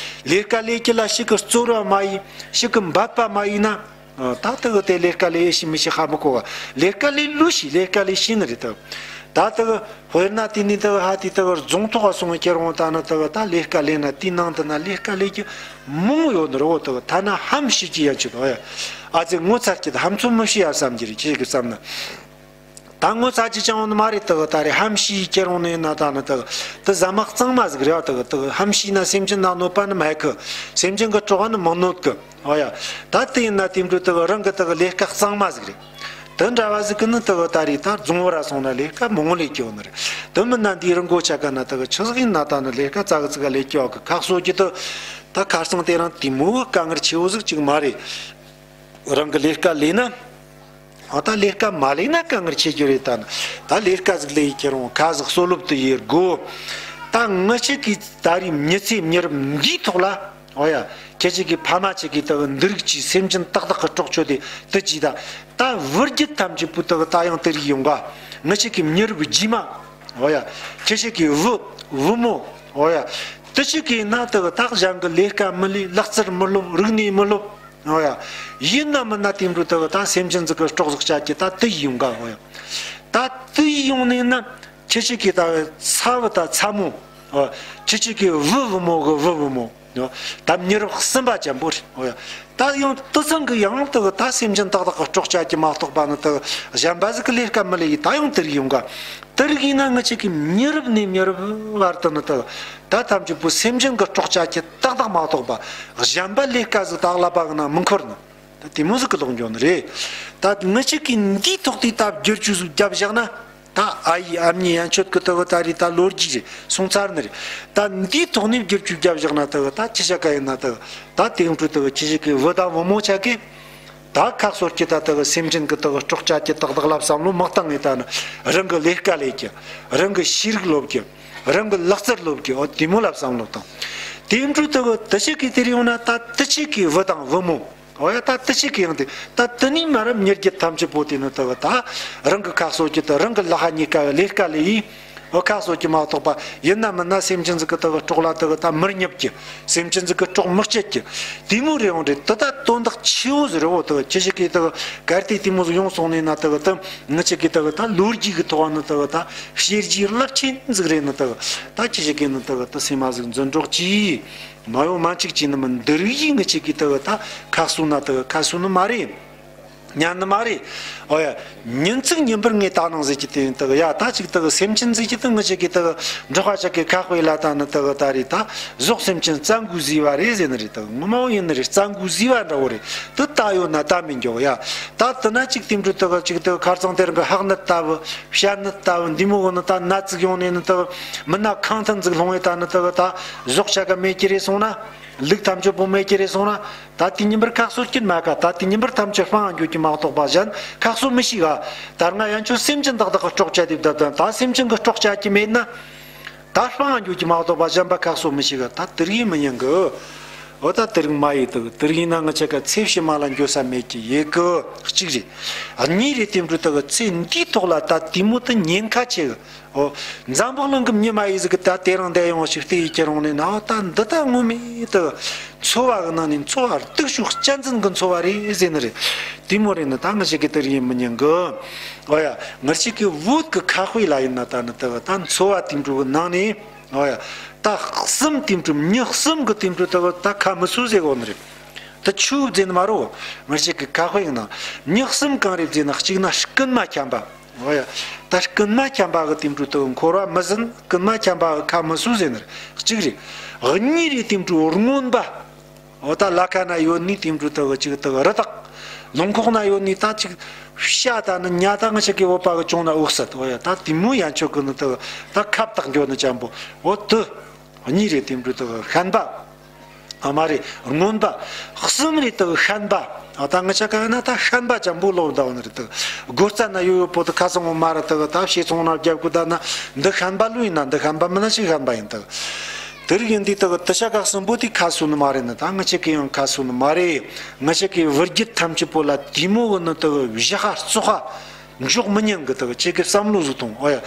ལས་ཀ་ལས་ཀྱི་ལ་ཤི་གི་རྩོལ་བ་མ་ཡིན། ཤི་གི་འབད་པ་མ་ཡིན་ན། ད་དེ་གི་དེ་ལས་ཀ་ལས་ཤི་མི་ཤི་ཧ་མི་གོ་བ། ལས་ཀ་ལས་ལུས་ཤི་ལས་ཀ་ལས་ཤི་ནི་རེད་དེ། ད་དེ་གི་དཔེར་ན་དེ་ནི་དེ་གི་ཧ་དེ་དེ་གི་རྫོང་ཐོག་ག་སོང་ཁྱེར་འོང་ད་ནི་དེ་གི་ད་ལས་ཀ་ལས་ན་དེའི་ནང་དུ་ན་ལས་ཀ་ལས་ཀྱི་མང་ཡོད་ནི་རེད་འོ། དེ་གི་ཐ་ན་ཧམ་ཤི་ཀྱི་ཡན་ཆད་འོ་ཡ། ཨ་ཙི་ངོ་ཚ་ཀྱི་ད་ཧམ་ཚོ་མི་ཤི་ཡ་བསམ་གྱི་རེད། ཁྱེད་ཀྱི་བསམ་ན། ད་ངོ་ཚ་ཅི་ཅང་ནི་མ་རེད། དེ་གི་ད་རེད་ཧམ་ཤི་ཁྱེར་འོང་ནི་ན་ད་ནི་དེ་གི་དེ་ཟ་མ་གཙང་མ་ཟིག་རེད་བ། དེ་གི་དེ་གི་ཧམ་ཤི་ན་སེམས་ཅན་ན་གནོད་པ་ནི་མེད་གི། སེམས་ཅན་གི་གྲོགས་ནི་མི་གནོད་གི། ཨོ་ཡ། ད་དེ་ཡིན་ན་དེ་འདྲ་དེ་གི་རང་གི་དེ་གི་ལས་ཀ་གཙང་མ་ཟིག་རེད། དེ་འདྲ་བ་ཟིག་གི་ནི་དེ་གི་ད་རེད་ད་རྫོང་བར་སོང་ན་ལས་ཀ་མང་བོ་ལས་ཀྱི་ཡོད་ནི་རེད། དེ་མིན་ན་འདིའི་རི་མགོ་ཆ་ག་ན་དེ་གི་ཆི་ཟིག་ཡིན་ན་ད་ནི་ལས་ཀ་ཙག་གི་ཙིག་ག་ལས་ཀྱི་ཡོད་གི། ཁག་སོ་ཀྱི་དེ་ད་ཁ་སང་དེ་རིང་དེ་མོ་དཀའ་ངལ་ཆེ་བོ་ཟིག་ཅིག་མ་རེད། རང་གི་ལས་ཀ་ལས་ན། ཨ་ད་ལས་ཀ་མ་ལས་ན་དཀའ་ངལ་ཆེ་རྒྱུ་རེད་ད་ནི། ད་ལས་ཀ་ཟིག་ལས་ཡི་ཁྱེར་འོང་ཁ་ཟིག་གསོ་ལོབ་ཏུ་ཡེ་དགོ། ད་ང་ཆེ་གི་ད་རེས་མྱི་ཚེ་མྱི་རབས་འདིའི་ཐོག་ལ། ཨོ་ཡ། ཁྱེད་ཆེ་གི་ཕ་མ་ཆེ་གི་ད་གི་འདི་རིགས་ཀྱི་སེམས་ཅན་ཏག་ཏག་གི་སྲོག་ཆོད་དེ་དུ་ཅི་ད། ད་བུ་རྒྱུད་ཐམས་ཅད་པོ་ད་གི་ད་ཡང་དེ་རིགས་ཡོང་ག། ང་ཆེ་གི་མྱི་རབས་རྗེས་མ། ཨོ་ཡ། ཁྱེད་ཆེ་གི་བུ་བུ་མོ། ཨོ་ཡ། དུ་ཆེ་གི་ན་ད་གི་ད་གཞན་གི་ལས་ཀ་མི་ལས། ལག་རྩལ་མི་སློབ། རིག་གནས་མི་སློབ། ཨོ་ཡ། ཡིན་ན་མིན་ན་དེ་འདྲ་དེ་གི་ད་སེམས་ཅན་ཟིག་གི་སྲོག་ཟིག་བཅད་ཀྱི་ད་དེ་ཡོང་ག། ཨོ་ཡ། ད་དེ་ཡོང་ནས་ན་ཁྱེད་ཆེ་གི་ད་ཚ་བུ་ད་ཚ་མོ། ཨོ། ཁྱེད་ཆེ་གི་བུ་བུ་མོ་གི་བུ་བུ་མོ། ཨོ། ད་མྱི་རབས་གསུམ་པ་ཅན་པོ་རེད། ཨོ་ཡ། ད་ཡང་དེ་ཚང་གི་ཡང་དེ་གི་ད་སེམས་ཅན་ཏག་ཏག་གི་སྲོག་བཅད་ཀྱི་མ་གཏོགས་པ་ནི་དེ་གི་གཞན་པ་ཟིག་གི་ལས་ཀ་མི་ལས་ཡི་ད་ཡང་དེ་རིགས་ཡོང་ག། དེ་རིགས་ཡིན་ན་ང་ཆེ་གི་མྱི་རབས་ནས་མྱི་རབས་བར་དུ་ནི་དེ་གི་ད་ཐམས་ཅད་པོ་སེམས་ཅན་གི་སྲོག་བཅད་ཀྱི་ཏག་ཏག་མ་གཏོགས་པ་གཞན་པ་ལས་ཀ་ཟིག་ད་ཀླད་པ་གི་ནང་མི་འཁོར་ནི། ད་དེ་མོ་ཟིག་གི་ལོག་འགྱོ་ནི་རེད། ད་ང་ཆེ་གི་འདིའི་ཐོག་དེ་ད་བསྒྱུར་བཅོས་ཟིག་བརྒྱབ་བཞག་ན། ད་ཨ་ཡེ་ཨ་མྱེས་ཡན་ཆོད་གི་དེ་གི་ད་རེད་ད་ལོ་རྒྱུས་རེད། སོང་ཚར་ནི་རེད། ད་འདིའི་ཐོག་ནས་བསྒྱུར་བཅོས་བརྒྱབ་བཞག་ན་དེ་གི་ད་ཁྱེད་ཆ་ག་ཡིན་ན་དེ་གི་ད་དེ་འཕྲོ་དེ་གི་ཁྱེད་ཆ་གི་བུ་དང་བུ་མོ་ཆ་གི་ད་ཁ་གསོ་རྒྱུ་ད་དེ་གི་སེམས་ཅན་གི་དེ་གི་སྲོག་བཅད་རྒྱུ་ཏག་ཏག་ལ་བསམ་བློ་མ་བཏང་ངེས། ད་ནི་རང་གི་ལས་ཀ་ལས་རྒྱུ། རང་གི་ཤེས་རིག་སློབ་རྒྱུ། རང་གི་ལག་རྩལ་སློབ་རྒྱུ། འོ་དེ་མོ་ལ་བསམ་བློ་བཏང་། དེ་འཕྲོ་དེ་གི་དུ་ཆེ་གི་དེར་ཡོང་ན་ད་དུ་ཆེ་གི་བུ་དང་བུ་མོ། འོ་ཡ། ད་དུ་ཆེ་གི་ཡང་དེ་ད་དུ་ནི་མ་རབས་མྱི་རྒྱུད་ཐམས་ཅད་པོ་དེ་ནི་དེ་གི་ད་རང་གི་ཁ་གསོ་རྒྱུ་དེ་རང་གི་ལག་པ་གཉིས་ཀ་ལས་ཀ་ལས་ཡིན། འོ་ཁ་གསོ་རྒྱུ་མ་གཏོགས་པ་ཡིན་ན་མིན་ན་སེམས་ཅན་ཟིག་གི་དེ་གི་སྲོག་ལ་དེ་གི་ད་མི་བརྙབ་རྒྱུ། སེམས་ཅན་ཟིག་གི་སྲོག་མི་བཅད་རྒྱུ། དེ་མོ་རེད་འོང་རེད། དེ་ད་དོན་དག་ཆེ་བོ་ཟིག་རེད། འོ་དེ་གི་ཁྱེད་ཆ་གི་དེ་གི་གལ་ཏེ་དེ་མོ་ཟིག་ཡོང་སོང་ནས་ན་དེ་གི་ད་ང་ཆ་གི་དེ་གི་ད་ལོ་རྒྱུས་གི་ཐོག་ནི་དེ་གི་ད་བཤད་རྒྱུའི་རླབས་ཆེན་ཟིག་རེད། ནི་དེ་གི་ད་ཁྱེད་ཆ་གི་ནི་དེ་གི་ད་སེམས་མ་ཟིག་འཛིན་རོགས་གྱིས། མ་ཡོང་མ་འཆིག་ཅིག་ནི་མི་འདི་རིགས་ཡིན། ང་ཆ་གི་དེ་གི་ད་ཁ་གསོ་ན་དེ་གི་ཁ་གསོ་ནི་མ་རེད། ཉན་ནི་མ་རེད། ཨོ་ཡ། ཉིན་ཚིག་ཉིན་པར་ངས་ད་ནང་ཟེར་གྱི་དེ་ཡིན། དེ་གི་ཡ་ད་ཅིག་དེ་གི་སེམས་ཅན་ཟེར་གྱི་དེ་ང་ཆ་གི་དེ་གི་འབྲོག་པ་ཆ་གི་ཁ་དཔེ་ལ་ད་ནི་དེ་གི་ད་རེད། ད་གཟུགས་སེམས་ཅན་རྩ་འགུལ་བཟོས་པ་རེད་ཟེར་ནི་རེད། དེ་གི་ངོ་མ་བོ་ཡིན་ནི་རེད། རྩ་འགུལ་བཟོས་པ་འདྲ་བོ་རེད། དེ་ད་ཡོད་ན་ད་མི་འགྱོ་ཡ། ད་དེ་ན་ཅིག་དེ་འདྲ་དེ་གི་ཅིག་དེ་གི་ཁ་རྩང་དེ་རིང་གི་ཧག་ནད་ལྟ་བུ། བཤལ་ནད་ལྟ་བུ་འདི་མོ་བོ་ནི་ད་ནད་ཅིག་ཡོང་ནས་ནི་དེ་གི་མི་ན་ཁང་ཐན་ཅིག་ལྷུང་བས་ད་ནི་དེ་གི་ད་གཟུགས་ཆ་ག་མེད་ཀྱི་རེད་སོང་ན། ལུག་ཐམས་ཅད་པོ་མེད་ཀྱི་རེད་སོང་ན། ད་དེ་ཉིན་པར་ཁ་གསོ་རྒྱུ་མ་ག། ད་དེ་ཉིན་པར་ཐམས་ཅད་སྤང་འགྱོ་རྒྱུ་མ་གཏོགས་པ་གཞན་ཁ་གསོ་མི་ཤེས་ག། ད་སྔ་ཡན་ཆོད་སེམས་ཅན་དག་དག་གི་སྲོག་བཅད་དེ་བསྡད་དང་། ད་སེམས་ཅན་གྱི་སྲོག་བཅད་ཀྱི་མེད་ན། ད་སྤང་འགྱོ་རྒྱུ་མ་གཏོགས་པ་གཞན་པ་ཁ་གསོ་མི་ཤེས་ག། ད་དེ་རིགས་མི་ཉན་གི། འོ་ད་དེ་རིགས་མ་ཡིན་དུ། དེ་རིགས་ཡིན་ན་ང་ཆ་ག་ཚེ་ཕྱི་མ་ལ་འགྱོ་ས་མེད་ཀྱི་ཡེ་གི། གཅིག་རེད། གཉིས་རེད། དེ་འདྲ་དེ་གི་ཚེ་འདིའི་ཐོག་ལ་ད་དེ་མོ་དེ་ཉེན་ཁ་ཆེ་གི། ཨོ། འཛམ་བུ་གླིང་གི་མྱི་མ་ཡིན་ཟིག་གི་ད་དེ་རིང་འདས་ཡོང་ཞིག་བལྟས་ཡི་ཁྱེར་འོང་ནས་ན། ཨོ་ད་འདི་ད་ངོ་མས་ད་འཚོ་བ་གི་ནང་ནས་འཚོ་བ་སྡུག་ཤོས་གཅན་གཟན་གི་འཚོ་བ་རེད་ཟེར་ནི་རེད། དེ་མོ་རེད་ན་ད་ང་ཞིག་གི་དེ་རིགས་ཡིན་མི་ཉན་གི། ཨོ་ཡ། ང་ཞིག་གི་བོད་གི་ཁ་དཔེ་ལ་ཡིན་ན་ད་ནི་ད་ད་འཚོ་བ་དེ་འདྲ་གི་ནང་ནས། ཨོ་ཡ། ད་གསུམ་དེ་འདྲ་མྱི་གསུམ་གི་དེ་འདྲ་ད་ད་ཁ་མི་གསོ་ཟེར་གོ་ནི་རེད། ད་ཆུ་ཟེར་ནི་མ་རེད། ང་ཞིག་གི་ཁ་དཔེ་ཡིན་ན། མྱི་གསུམ་གང་རེད་ཟེར་ན། གཅིག་ན་རྐུན་མ་འཁྱམ་པ། ཨོ་ཡ། ད་རྐུན་མ་འཁྱམ་པ་གི་དེ་འདྲ་དུ་འཁོར་བ་མི་ཟིན། རྐུན་མ་འཁྱམ་པ་གི་ཁ་མི་གསོ་ཟེར་ནི་རེད། གཅིག་རེད། གཉིས་རེད། དེ་འདྲ་རྔོན་པ། ཨོ་ད་ལ་ཁ་ན་ཡོད་ནི་དེ་འདྲ་དུ་གཅིག་དུ་རི་དྭགས། ལུང་ཁོག་ན་ཡོད་ནི་ད་ཅིག་བཤའ་ད་ནི་ཉ་ད་ང་ཞིག་གི་འོ་པ་གི་གྱོང་ན་འུག་སད། ཨོ་ཡ། ད་དེ་མོ་ཡན་ཆོད་གི་ནི་དུ་ད་ཁབ་བཏགས་འགྱོ་ནི་ཅན་པོ། ཨོ་དུ། གཉིས་རེད། དེ་འདྲ་དུ་ཤན་པ། ཨ་མ་རེད། རྔོན་པ། གསུམ་རེད་དུ་ཤན་པ། ཨ་ད་ང་ཆ་ག་ན་ད་ཤན་པ་ཅན་པོ་ལོ་ཟླ་བ་ནི་རེད་དུ། སྒོ་རྩ་ན་ཡོད་ཡོད་པོ་དུ་ཁ་སང་འོ་མ་ར་དུ་ད་བཤས་ཚོང་ན་རྒྱབ་གུ་ད་ན་འདི་ཤན་པ་ལོ་ཡིན་ན། འདི་ཤན་པ་མིན་ན་ཞིག་ཤན་པ་ཡིན་དུ། དེ་རིགས་ཡིན་དུས་དུ་དུ་ཤ་ཁ་གསུམ་པོ་དེ་ཁ་གསོ་ནི་མ་རེད་ནི། ད་ང་ཆ་གི་ཡང་ཁ་གསོ་ནི་མ་རེད། ང་ཆ་གི་བུ་རྒྱུད་ཐམས་ཅད་པོ་ལ་དེ་མོ་གི་ནི་དུ་བཞི་ཁ་བཙོག་ཁ། འཇོག་མི་ཉན་གི། དག་ཁྱེད་ཀྱི་བསམ་བློ་ཟིག་ཐོངས། ཨོ་ཡ།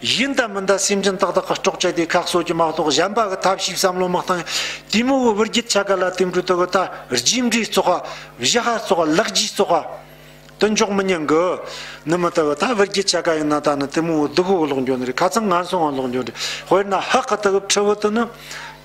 ཡིན་ད་མིན་ད་སེམས་ཅན་ཏག་ཏག་གི་སྲོག་བཅད་དེ་ཁ་གསོ་རྒྱུ་མ་གཏོགས་གཞན་པ་གི་ཐབས་ཤེས་བསམ་བློ་མ་བཏང་། དེ་མོ་གི་བུ་རྒྱུད་ཆ་ག་ལ་དེ་འདྲ་དག་ད་རྗེས་འབྲས་བཙོག་པ། བཞི་ཧ་བཙོག་པ། ལག་རྗེས་བཙོག་པ། དེ་འཇོག་མི་ཉན་གི། ནི་མི་དག་ད་བུ་རྒྱུད་ཆ་ག་ཡིན་ན་ད་ནི་དེ་མོ་གི་སྡུག་གོ་ལོག་འགྱོ་ནི་རེད། ཁ་ཚང་ངན་སོང་ང་ལོག་འགྱོ་ནི་རེད། དཔེར་ན་ཧ་གི་དག་ཁྲི་བུ་དེ་ནི།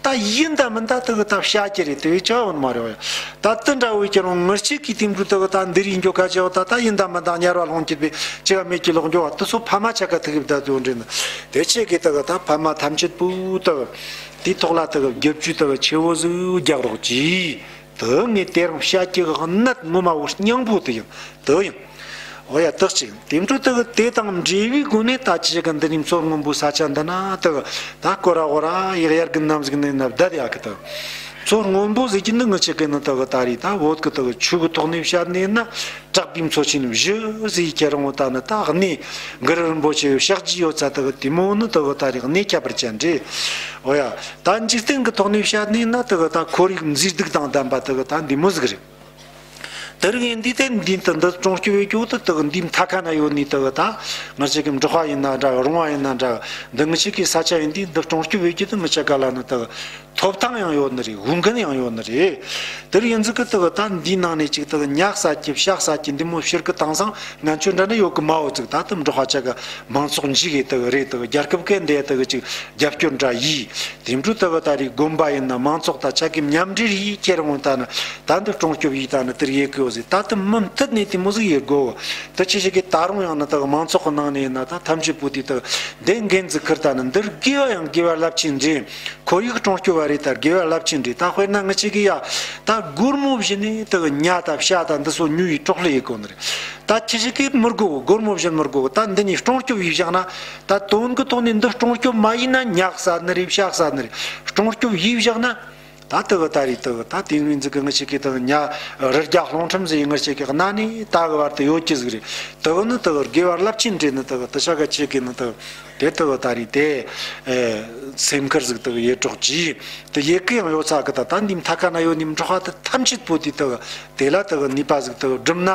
ད་ཡིན་ད་མིན་ད་དག་ད་བཤད་རྒྱུ་རེད། དེ་བས་ཅི་ཡོད་མ་རེད། ད་དེ་འདྲ་བོ་ཁྱེད་རང་ངར་ཆེ་གི་དེ་འདྲ་དག་ད་འདི་རིགས་འགྱོ་ཁ་ཆེ་བ། ད་ད་ཡིན་ད་མིན་ད་དམྱལ་བ་ལྷུང་རྒྱུ་བས་ཅི་ག་མེད་ཀྱི་ལོག་འགྱོ་བ། དེ་ཚོ་ཕ་མ་ཆ་ག་ཐུག་གི་བསྡད་དོན་འདྲེ་ནི། དེ་ཆེ་གི་དག་ད་ཕ་མ་ཐམས་ཅད་པོ་དག་དེའི་ཐོག་ལ་དག་བརྒྱབ་བཅུག་དག་ཆེ་བོ་ཟིག་རྒྱག་རོགས་གྱིས། དེ་ངས་དེ་རིང་བཤད་རྒྱུ་གི་གནད་ངོ་མ་བོ་སྙིང་པོ་དེ་ཡིན། དེ་ཡིན། འོ་ཡ། དག་ཅིག་དེ་འདྲ་དག་དེ་དང་འབྲེལ་བའི་སྒོ་ནས་ད་ཅི་ཞིག་གི་འདི་ནས་མཚོ་སྔོན་པོའི་ས་ཆ་འདི་ན་དག་ད་སྐོར་ར་སྐོར་ར་ཡག་ཡར་གི་ནམ་ཟིག་ནས་ན་བསྡད་ཡག་གི། དག་མཚོ་སྔོན་པོ་ཟེར་གྱི་འདི་ངི་ཅིག་གི་ནི་དག་ད་རེད། ད་བོད་གི་དག་ཆོས་གི་ཐོག་ནས་བཤད་ནས་ན་གྲགས་པའི་མཚོ་ཆེན་བཞི་ཟེར་ཁྱེད་རང་ད་ནི་ད་གནས་གུ་རུ་རིན་པོ་ཆེ་གི་ཞག་བཞི་ཡོད་ས་དག་དེ་མོ་ནི་དག་ད་རེད། གནས་ཁྱད་པར་ཅན་རེད། འོ་ཡ། ད་འཇིག་རྟེན་གྱི་ཐོག་ནས་བཤད་ནས་ན་དག་ད་ཁོར་ཡུག་མཛེས་སྡུག་དང་ལྡན་པ་དག་ད་འདི་མོ་ཟིག་རེད། དེ་རིང་ཡིན་དུས་དེ་འདི་ད་འདི་སྲུང་སྐྱོབ་ཡེད་རྒྱུ་དེ་དག་འདི་མཐའ་ཁ་ན་ཡོད་ནི་དག་ད་ང་ཅག་གི་འབྲོག་པ་ཡིན་ན་འདྲ། རོང་བ་ཡིན་ན་འདྲ། འདི་ང་ཅག་གི་ས་ཆ་ཡིན་དུས་འདི་སྲུང་སྐྱོབ་ཡེད་རྒྱུ་དེ་ང་ཅག་ག་ལ་ནི་དག་ཐོབ་ཐང་ཡང་ཡོད་ནི་རེད། འོས་འགན་ཡང་ཡོད་ནི་རེད། དེ་རིང་ཡིན་ཟིག་གི་དག་ད་འདིའི་ནང་ནས་ཅིག་དག་ཉ་ཟ་རྒྱུ་བྱ་ཟ་རྒྱུ་འདི་མོ་ཕྱིར་གི་བཏང་སང་ང་ཚོ་འདྲ་ནི་ཡོད་གི་མ་འོ་ཟིག་ད་དེ་འབྲོག་པ་ཆ་ག་མང་ཚོགས་འཇིག་གི་དག་རེད། དག་རྒྱལ་ཁབ་གི་འདི་དག་ཅིག་རྒྱབ་སྐྱོར་འདྲ་ཡིས། དེ་འཕྲོ་དག་ད་རེས་དགོན་པ་ཡིན་ན་མང་ཚོགས་དང་ཆ་གི་མཉམ་འབྲེལ་ཡིས་ཁྱེར་འོང་ད་ནི་ད་འདི་སྲུང་སྐྱོབ་ཡིས་ད་ནི་དེར་ཡེད་གི་ཡོད་ཟེར། ད་དེ་མུ་མཐུད་ནས་དེ་མོ་ཟིག་ཡེད་དགོ། དེ་ཆེ་ཞིག་གི་ད་རུང་ཡང་ནི་དག་མང་ཚོགས་གི་ནང་ནས་ཡིན་ན་ད་ཐམས་ཅད་པོ་དེ་དག་འདི་འགན་ཟིག་ཁུར་ད་ནི་འདིར་དགེ་བ་ཡང་དགེ་བ་རླབས་ཆེན་འདྲེ། ཁོར་ཡུག་སྲུང་སྐྱོབ་བ་རེད། ད་དགེ་བ་རླབས་ཆེན་འདྲེ། ད་དཔེར་ན་ང་ཅག་གི་ཡ་ད་སྒོར་མོ་བཞི་ནས་དག་ཉ་ད་བྱ་ད་འདི་ཚོ་ཉོ་ཡི་གྲོགས་ལས་ཡེད་གོ་ནི་རེད། ད་ཁྱེད་ཞིག་གིས་མི་དགོ། སྒོར་མོ་བཞི་མི་དགོ། ད་འདི་ནས་སྲུང་སྐྱོབ་ཡེད་བཞག་ན། ད་དོན་གི་ཐོག་ནས་འདི་སྲུང་སྐྱོབ་མ་ཡེད་ན་ཉ་ཟ་ནི་རེད། བྱ་ཟ་ནི་རེད། སྲུང་སྐྱོབ་ཡེད་བཞག་ན། ད་དེ་གི་ད་རེད། དེ་གི་ད་དེ་རིང་ཟིག་གི་ང་ཅག་གི་དེ་གི་ཉ་རི་རྒྱ་རླུང་ཁྲིམས་ཟེར་ཡི་ང་ཅག་གི་གནའ་ནས་ད་གི་བར་དུ་ཡོད་ཀྱི་ཟིག་རེད། དེ་གི་ནི་དེ་གི་དགེ་བ་རླབས་ཆེན་འདྲེ་ནི་དེ་གི་དེ་ཆ་ག་ཅིག་གི་ནི་དེ་གི་དེ་དེ་གི་ད་རེད། དེ་ཨེ་སེམས་ཁུར་ཟིག་དེ་གི་ཡེད་རོགས་གྱིས། དེ་ཡེད་གི་ཡང་ཡོད་ས་གི། ད་ད་འདི་མཐའ་ཁ་ན་ཡོད་ནི་འབྲོག་པ་དེ་ཐམས་ཅད་པོ་དེ་དེ་གི་དེ་ལ་དེ་གི་ནུས་པ་ཟིག་དེ་གི་བསྒྲུབ་ན།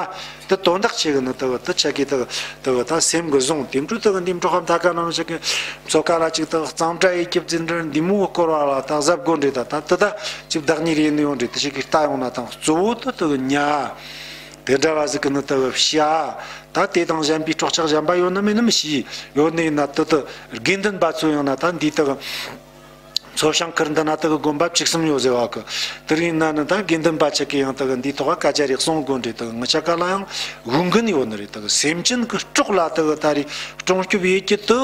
དེ་དོན་དག་ཆེ་གི་ནི་དེ་གི་དེ་ཆ་གི་དེ་གི་དེ་གི་ད་སེམས་གི་བཟུང་། དེ་འཕྲོ་དེ་གི་འདི་འབྲོག་པ་མཐའ་ཁ་ནང་ཆ་གི་མཚོ་ཁ་ལ་ཅིག་དེ་གི་གཙང་སྦྲ་ཡེད་རྒྱུ་ཟེར་འདྲ་འདི་མོ་སྐོར་བ་ལ་ད་གཟབ་དགོ་འདྲེ། ད་ད་དེ་ད་ཅིག་བདག་གཉེར་ཡེད་ནི་ཡོད་འདྲེ། དེ་ཆ་གི་ལྟ་ཡོང་ན་དང་གཙོ་བོ་དེ་དེ་གི་ཉ་དེ་འདྲ་བ་ཟིག་གི་ནི་དེ་གི་བྱ། ད་དེ་དང་གཞན་པའི་སྲོག་ཆགས་གཞན་པ་ཡོད་ན་མེད་ན་མི་ཤེས། ཡོད་ནི་ཡིན་ན་དེ་དེ་དགེ་འདུན་པ་ཚོ་ཡང་ན་ད་འདི་དེ་གི་མཚོ་བྱང་ཁུལ་འདི་ན་དེ་གི་དགོན་པ་བཅུ་གསུམ་ཡོད་ཟེར་བ་གི། དེ་རིང་ན་ནི་ད་དགེ་འདུན་པ་ཆ་གི་ཡང་དེ་གི་འདིའི་ཐོག་ག་སྐད་ཆ་རེ་གསུང་དགོ་འདྲེ། དེ་གི་ང་ཅག་ག་ལ་ཡང་འོས་འགན་ཡོད་ནི་རེད། དེ་གི་སེམས་ཅན་གི་སྲོག་ལ་དེ་གི་ད་རེས་སྲུང་སྐྱོབ་ཡེད་རྒྱུ་དེ།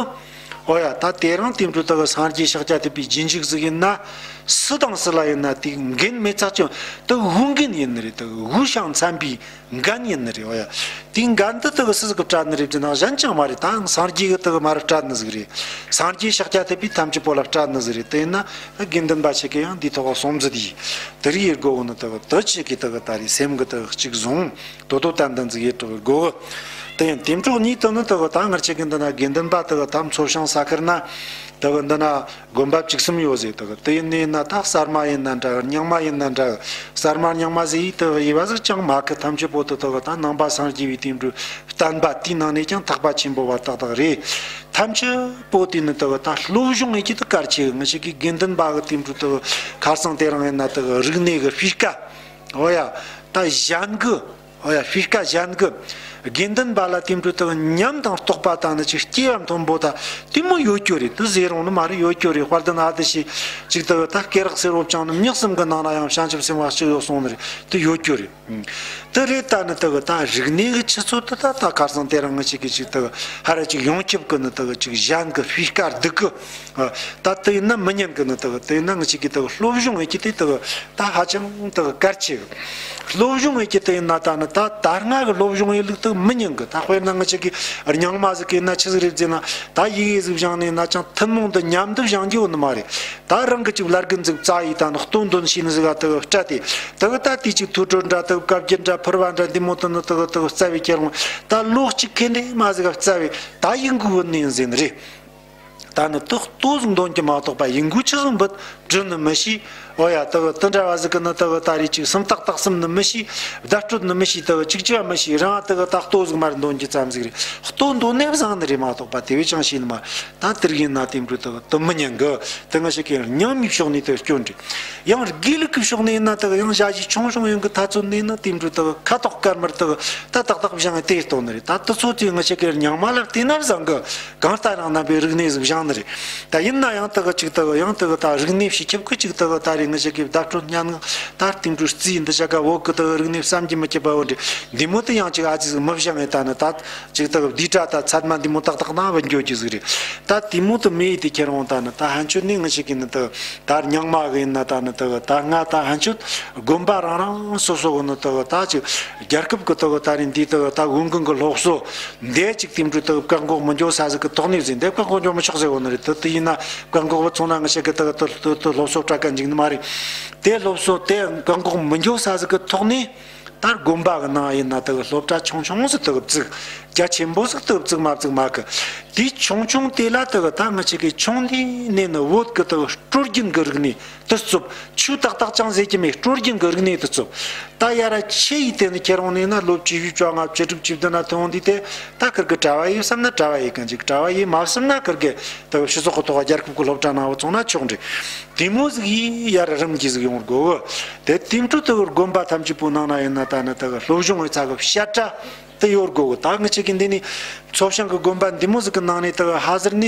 འོ་ཡ། ད་དེ་རིང་དེ་འཕྲོ་དེ་གི་སངས་རྒྱས་ཤཱཀྱ་ཐུབ་པའི་རྗེས་འཇུག་ཟིག་ཡིན་ན། སུ་དང་སུ་ལ་ཡིན་ན་དེ་འགན་མེད་ཚ་ཅང་དེ་འོས་འགན་ཡིན་ནི་རེད། དེ་གི་འོས་ཤིང་འཚམ་པའི་འགན་ཡིན་ནི་རེད། འོ་ཡ། དེའི་འགན་དེ་དེ་གི་སུ་ཟིག་གིས་སྤྲད་ནི་རེད་ཟེར་ན་གཞན་ཅང་མ་རེད། ད་སངས་རྒྱས་གིས་དེ་གི་མར་སྤྲད་ནི་ཟིག་རེད། སངས་རྒྱས་ཤཱཀྱ་ཐུབ་པས་ཐམས་ཅད་པོ་ལ་སྤྲད་ནི་ཟིག་རེད། དེ་ཡིན་ན་དགེ་འདུན་པ་ཆ་གི་ཡང་འདིའི་ཐོག་ག་སོམས་ཟིག་དེ་དེ་རིགས་ཡེད་དགོ་གི་ནི། དེ་གི་དེ་ཆ་གི་དེ་གི་ད་རེས་སེམས་གི་དེ་གི་གཅིག་བཟུང་། དོ་དོ་ཏན་ཏན་ཟིག་ཡེད་རོགས་དགོ་གི། དེ་ཡིན་དེ་འཕྲོ་གཉིས་དེ་ནི་དེ་གི་ད་ང་ཅག་གི་འདི་ན་དགེ་འདུན་པ་དེ་གི་ད་མཚོ་བྱང་ས་ཁུལ་ན་དེ་གི་འདི་ན་དགོན་པ་བཅུ་གསུམ་ཡོད་ཟེར། དེ་གི་དེ་ཡིན་ནི་ཡིན་ན་ད་གསར་མ་ཡིན་ན་འདྲ་གི། རྙིང་མ་ཡིན་ན་འདྲ་གི། གསར་མ་རྙིང་མ་ཟེར་ཡི་དེ་གི་དབྱེ་བ་ཟིག་ཅང་མེད་གི། ཐམས་ཅད་པོ་དེ་དེ་གི་ད་ནང་པ་སངས་རྒྱས་པའི་དེ་འདྲ་བསྟན་པ་དེའི་ནང་ནས་ཀྱང་ཐེག་པ་ཆེན་པོ་བ་ཏག་ཏག་རེད། ཐམས་ཅད་པོ་དེ་ནི་དེ་གི་ད་སློབ་སྦྱོང་ཡེད་རྒྱུ་དེ་གལ་ཆེ་གི། ང་ཅག་གི་དགེ་འདུན་པ་གི་དེ་འདྲ་དེ་གི་ཁ་སང་དེ་རིང་ཡིན་ན་དེ་གི་རིག་གནས་གི་སྤུས་ཀ། འོ་ཡ། ད་གཞན་གི། འོ་ཡ། སྤུས་ཀ་གཞན་གི། དགེ་འདུན་པ་ལ་དེ་འདྲ་དེ་གི་ཉམས་དང་རྟོགས་པ་དང་ནི་ཅིག་སྐྱེ་བ་མཐོན་པོ་ད་དེ་མོ་ཡོད་རྒྱུ་རེད། དེ་ཟེར་རུང་ནི་མ་རེད། ཡོད་རྒྱུ་རེད། དཔལ་ལྡན་ཨ་ཏི་ཤའི་ཅིག་དེ་གི་ད་སྐེ་རགས་སེར་པོ་བཅིངས་ནི་མྱི་གསུམ་གི་ནང་ན་ཡང་བྱང་ཆུབ་སེམས་དཔའ་གཅིག་ཡོད་གསུངས་ནི་རེད། དེ་ཡོད་རྒྱུ་རེད། དེ་རེད། ད་ནི་དེ་གི་ད་རིག་གནས་གི་ཆུ་ཚད་དེ་ད་ད་ཁ་སང་དེ་རིང་ང་ཅག་གི་ཅིག་དེ་གི་ཧ་ར་ཅིག་ཡོངས་ཁྱབ་གི་ནི་དེ་གི་ཅིག་གཞན་གི་སྤུས་ཀ་སྡུག་གི། ད་དེ་ཡིན་ན་མི་ཉན་གི་ནི། དེ་གི་དེ་ཡིན་ན་ང་ཅག་གི་དེ་གི་སློབ་སྦྱོང་ཡེད་རྒྱུ་དེ་དེ་གི་ད་ཧ་ཅང་དེ་གི་གལ་ཆེ་གི། སློབ་སྦྱོང་ཡེད་རྒྱུ་དེ་ཡིན་ན་ད་ནི་ད་ད་སྔ་གི་སློབ་སྦྱོང་ཡེད་ལུགས་དེ་མི་ཉན་གི། ད་དཔེར་ན་ང་ཅག་གི་རྙིང་མ་ཟིག་གི་ཡིན་ན་ཆི་ཟིག་རེད་ཟེར་ན། ད་ཡི་གེ་ཟིག་སྦྱངས་ནས་ན་ཅང་ཐུན་མོང་དུ་ཉམས་དུ་བཞེངས་རྒྱུ་ཡོད་ནི་མ་རེད། ད་རང་གི་ཅིག་བླ་རྒན་ཟིག་བཙལ་ཡི་ད་ནི་སྟོན་དོན་ཤེས་ནི་ཟིག་ག་དེ་གི་སྤྲད་དེ། དེ་གི་ད་དེ་ཅིག་ཐུགས་སྤྲོ་འདྲ་དེ་གི་བཀའ་བརྒྱད་འདྲ་ཕུར་བ་འདྲ་འདི་མོ་དེ་ནི་དེ་གི་དེ་གི་བཙལ་བའི་ཁྱེར་འོང་། ད་ལོ་གཅིག་ཁེ་འདྲེ་མ་ཟིག་ག་བཙལ་བས་ད་ཡིན་གི་ཡོད་ནི་ཡིན་ཟེར་ནི་རེད། ད་ནི་དེ་ལྟོ་ཟིག་འདོན་གྱི་མ་གཏོགས་པ་ཡིན་དགོས་ཆི་ཟིག་འབུད་འབྲི་ནི་མི་ཤེས། ཨོ་ཡ། དེ་གི་དེ་འདྲ་བ་ཟིག་གི་ནི་དེ་གི་ད་རེས་ཅིག་སུམ་རྟགས་དག་གསུམ་ནི་མི་ཤེས། བརྡ་སྤྲོད་ནི་མི་ཤེས། དེ་གི་ཅིག་ཅི་བ་མི་ཤེས། རང་དེ་གི་ད་ལྟོ་ཟིག་མར་འདོན་གྱི་ཙམ་ཟིག་རེད། ལྟོ་འདོན་ནས་བཟང་ནི་རེད་མ་གཏོགས་པ་དེ་བས་ཅང་ཤེས་ནི་མ་རེད། ད་དེ་རིགས་ཡིན་ན་དེ་འདྲ་དེ་གི་དེ་མི་ཉན་གི། དེ་ང་ཞིག་གི་རྙིང་མའི་ཕྱོགས་ནས་དེ་སྐྱོན་རེད། ཡང་དགེ་ལུགས་ཀྱི་ཕྱོགས་ནས་ཡིན་ན་དེ་གི་ཡང་ཞ་ཡི་ཆུང་ཆུང་ཡོང་གི་ཐ་ཚོད་ནས་ཡིན་ན་དེ་འདྲ་དེ་གི་ཁ་དོག་དཀར་དམར་དེ་གི་ད་ཏག་ཏག་བཞེངས་དེ་གཏོང་ནི་རེད། ད་དེ་ཚོ་དེ་ང་ཞིག་གི་རྙིང་མ་ལ་བལྟས་ན་བཟང་གི། གང་ལྟར་ཡང་རྣམ་པའི་རིག་གནས་ཟིག་བཞེངས་ནི་རེད། ད་ཡིན་ན་ཡང་དེ་གི་ཅིག་དེ་གི་ཡང་དེ་གི་ད་རིག་གནས་སྤྱི་ཁྱབ་ཀྱི་ཅིག་དེ་གི་ད་རེས་ང་ཞིག་གི་བརྡ་སྤྲོད་སྙན་ངག་ད་དེ་འདྲ་རྩིས་འདི་བྱ་དགའ་བོད་ཀྱི་དེ་གི་རིག་གནས་བསམ་གྱིས་མི་ཁྱབ་པ་བོ་འདྲ་འདི་མོ་དེ་ཡང་ཅིག་ཨ་ཙི་ཟིག་མི་བཞེངས་ངས། ད་ནི་ད་ཅིག་དེ་གི་བསྡུས་གྲྭ་ད་ཚད་མ་འདི་མོ་ཏག་ཏག་ན་བུད་འགྱོ་རྒྱུ་ཟིག་རེད། ད་དེ་མོ་དེ་མེད་དེ་ཁྱེར་འོང་། ད་ནི་ད་ཕན་ཆོད་ནི་ང་ཞིག་གི་ནི་དེ་གི་ད་རྙིང་མ་གི་ཡིན་ན་ད་ནི་དེ་གི་ད་ང་ད་ཕན་ཆོད་དགོན་པ་རང་རང་སོ་སོ་གི་ནི་དེ་གི་ད་ཅིག་རྒྱལ་ཁབ་ཀྱི་དེ་གི་ད་རེས་འདི་དེ་གི་ད་འོས་འགན་གི་སློབ་གསོ་འདི་ཅིག་དེ་འདྲ་དེ་གི་བཀག་འགོག་མི་འགྱོ་ས་ཟིག་གི་ཐོག་ནས་ཟིག་འདི་བཀག་འགོག་འགྱོ་མི་ཆོག་ཟེར་གོ་ནི་རེད། དེ་དེ་ཡིན་ན་བཀག་འགོག་བུད་སོང་ན་ང་ཞིག་གི་དེ་གི་དེ་དེ་དེ་སློབ་གསོ་སྤྲད་ག་འཇུག་ནི་མ་རེད། དེ་སློབ་གསོ་དེ་བཀག་འགོག་མི་འགྱོ་ས་ཟིག་གི་ཐོག་ནས། ད་དགོན་པ་གི་ནང་ཡིན་ན་དེ་གི་སློབ་གྲྭ་ཆུང་ཆུང་ཟིག་དེ་གི་བཙུགས། རྒྱ་ཆེན་པོ་ཟིག་དེ་གི་བཙུགས་མ་བཙུགས་མ་གི། དེ་ཆུང་ཆུང་དེ་ལ་དེ་གི་ད་ང་ཅག་གི་ཆུང་དུས་ནས་ནི་བོད་གི་དེ་གི་སྲོལ་རྒྱུན་གི་རིག་གནས་དེ་སློབ། ཆོས་ཏག་ཏག་ཅང་ཟེར་གྱི་མེད། སྲོལ་རྒྱུན་གི་རིག་གནས་དེ་སློབ། ད་ཡར་ཆེ་ཡི་དེ་ནི་ཁྱེར་འོང་ནས་ན་ལོ་བཅུ་བཞི་བཅོ་ལྔ་བཅུ་དྲུག་བཅུ་བདུན་ན་ཐོན་འོང་དུས་དེ་ད་ཁིར་གི་གྲྭ་བ་ཡིན་བསམ་ན་གྲྭ་བ་ཡིན་གང་ཅིག་གྲྭ་བ་ཡིན་མ་བསམ་ན་ཁིར་གི་དེ་གི་སྤྱི་ཚོགས་གི་ཐོག་རྒྱལ་ཁབ་གི་སློབ་གྲྭ་ནང་བུད་སོང་ན་ཆོག་འདྲ། དེ་མོ་ཟིག་ཡིས་ཡར་རིམ་གྱིས་ཟིག་ཡོང་དགོས། དེ་དེ་འཕྲོ་དེ་གི་དགོན་པ་ཐམས་ཅད་པོ་ནང་ན་ཡིན་ན་ད་ནི་དེ་གི་སློབ་སྦྱོང་གི་ཚ་གི་བཤད་གྲྭ་དེ་ཡོད་དགོས། ད་ང་ཅག་གི་འདི་ནི་མཚོ་བྱང་གི་དགོན་པ་འདི་མོ་ཟིག་གི་ནང་ནས་དེ་གི་ཧ་ཟེར་ནས།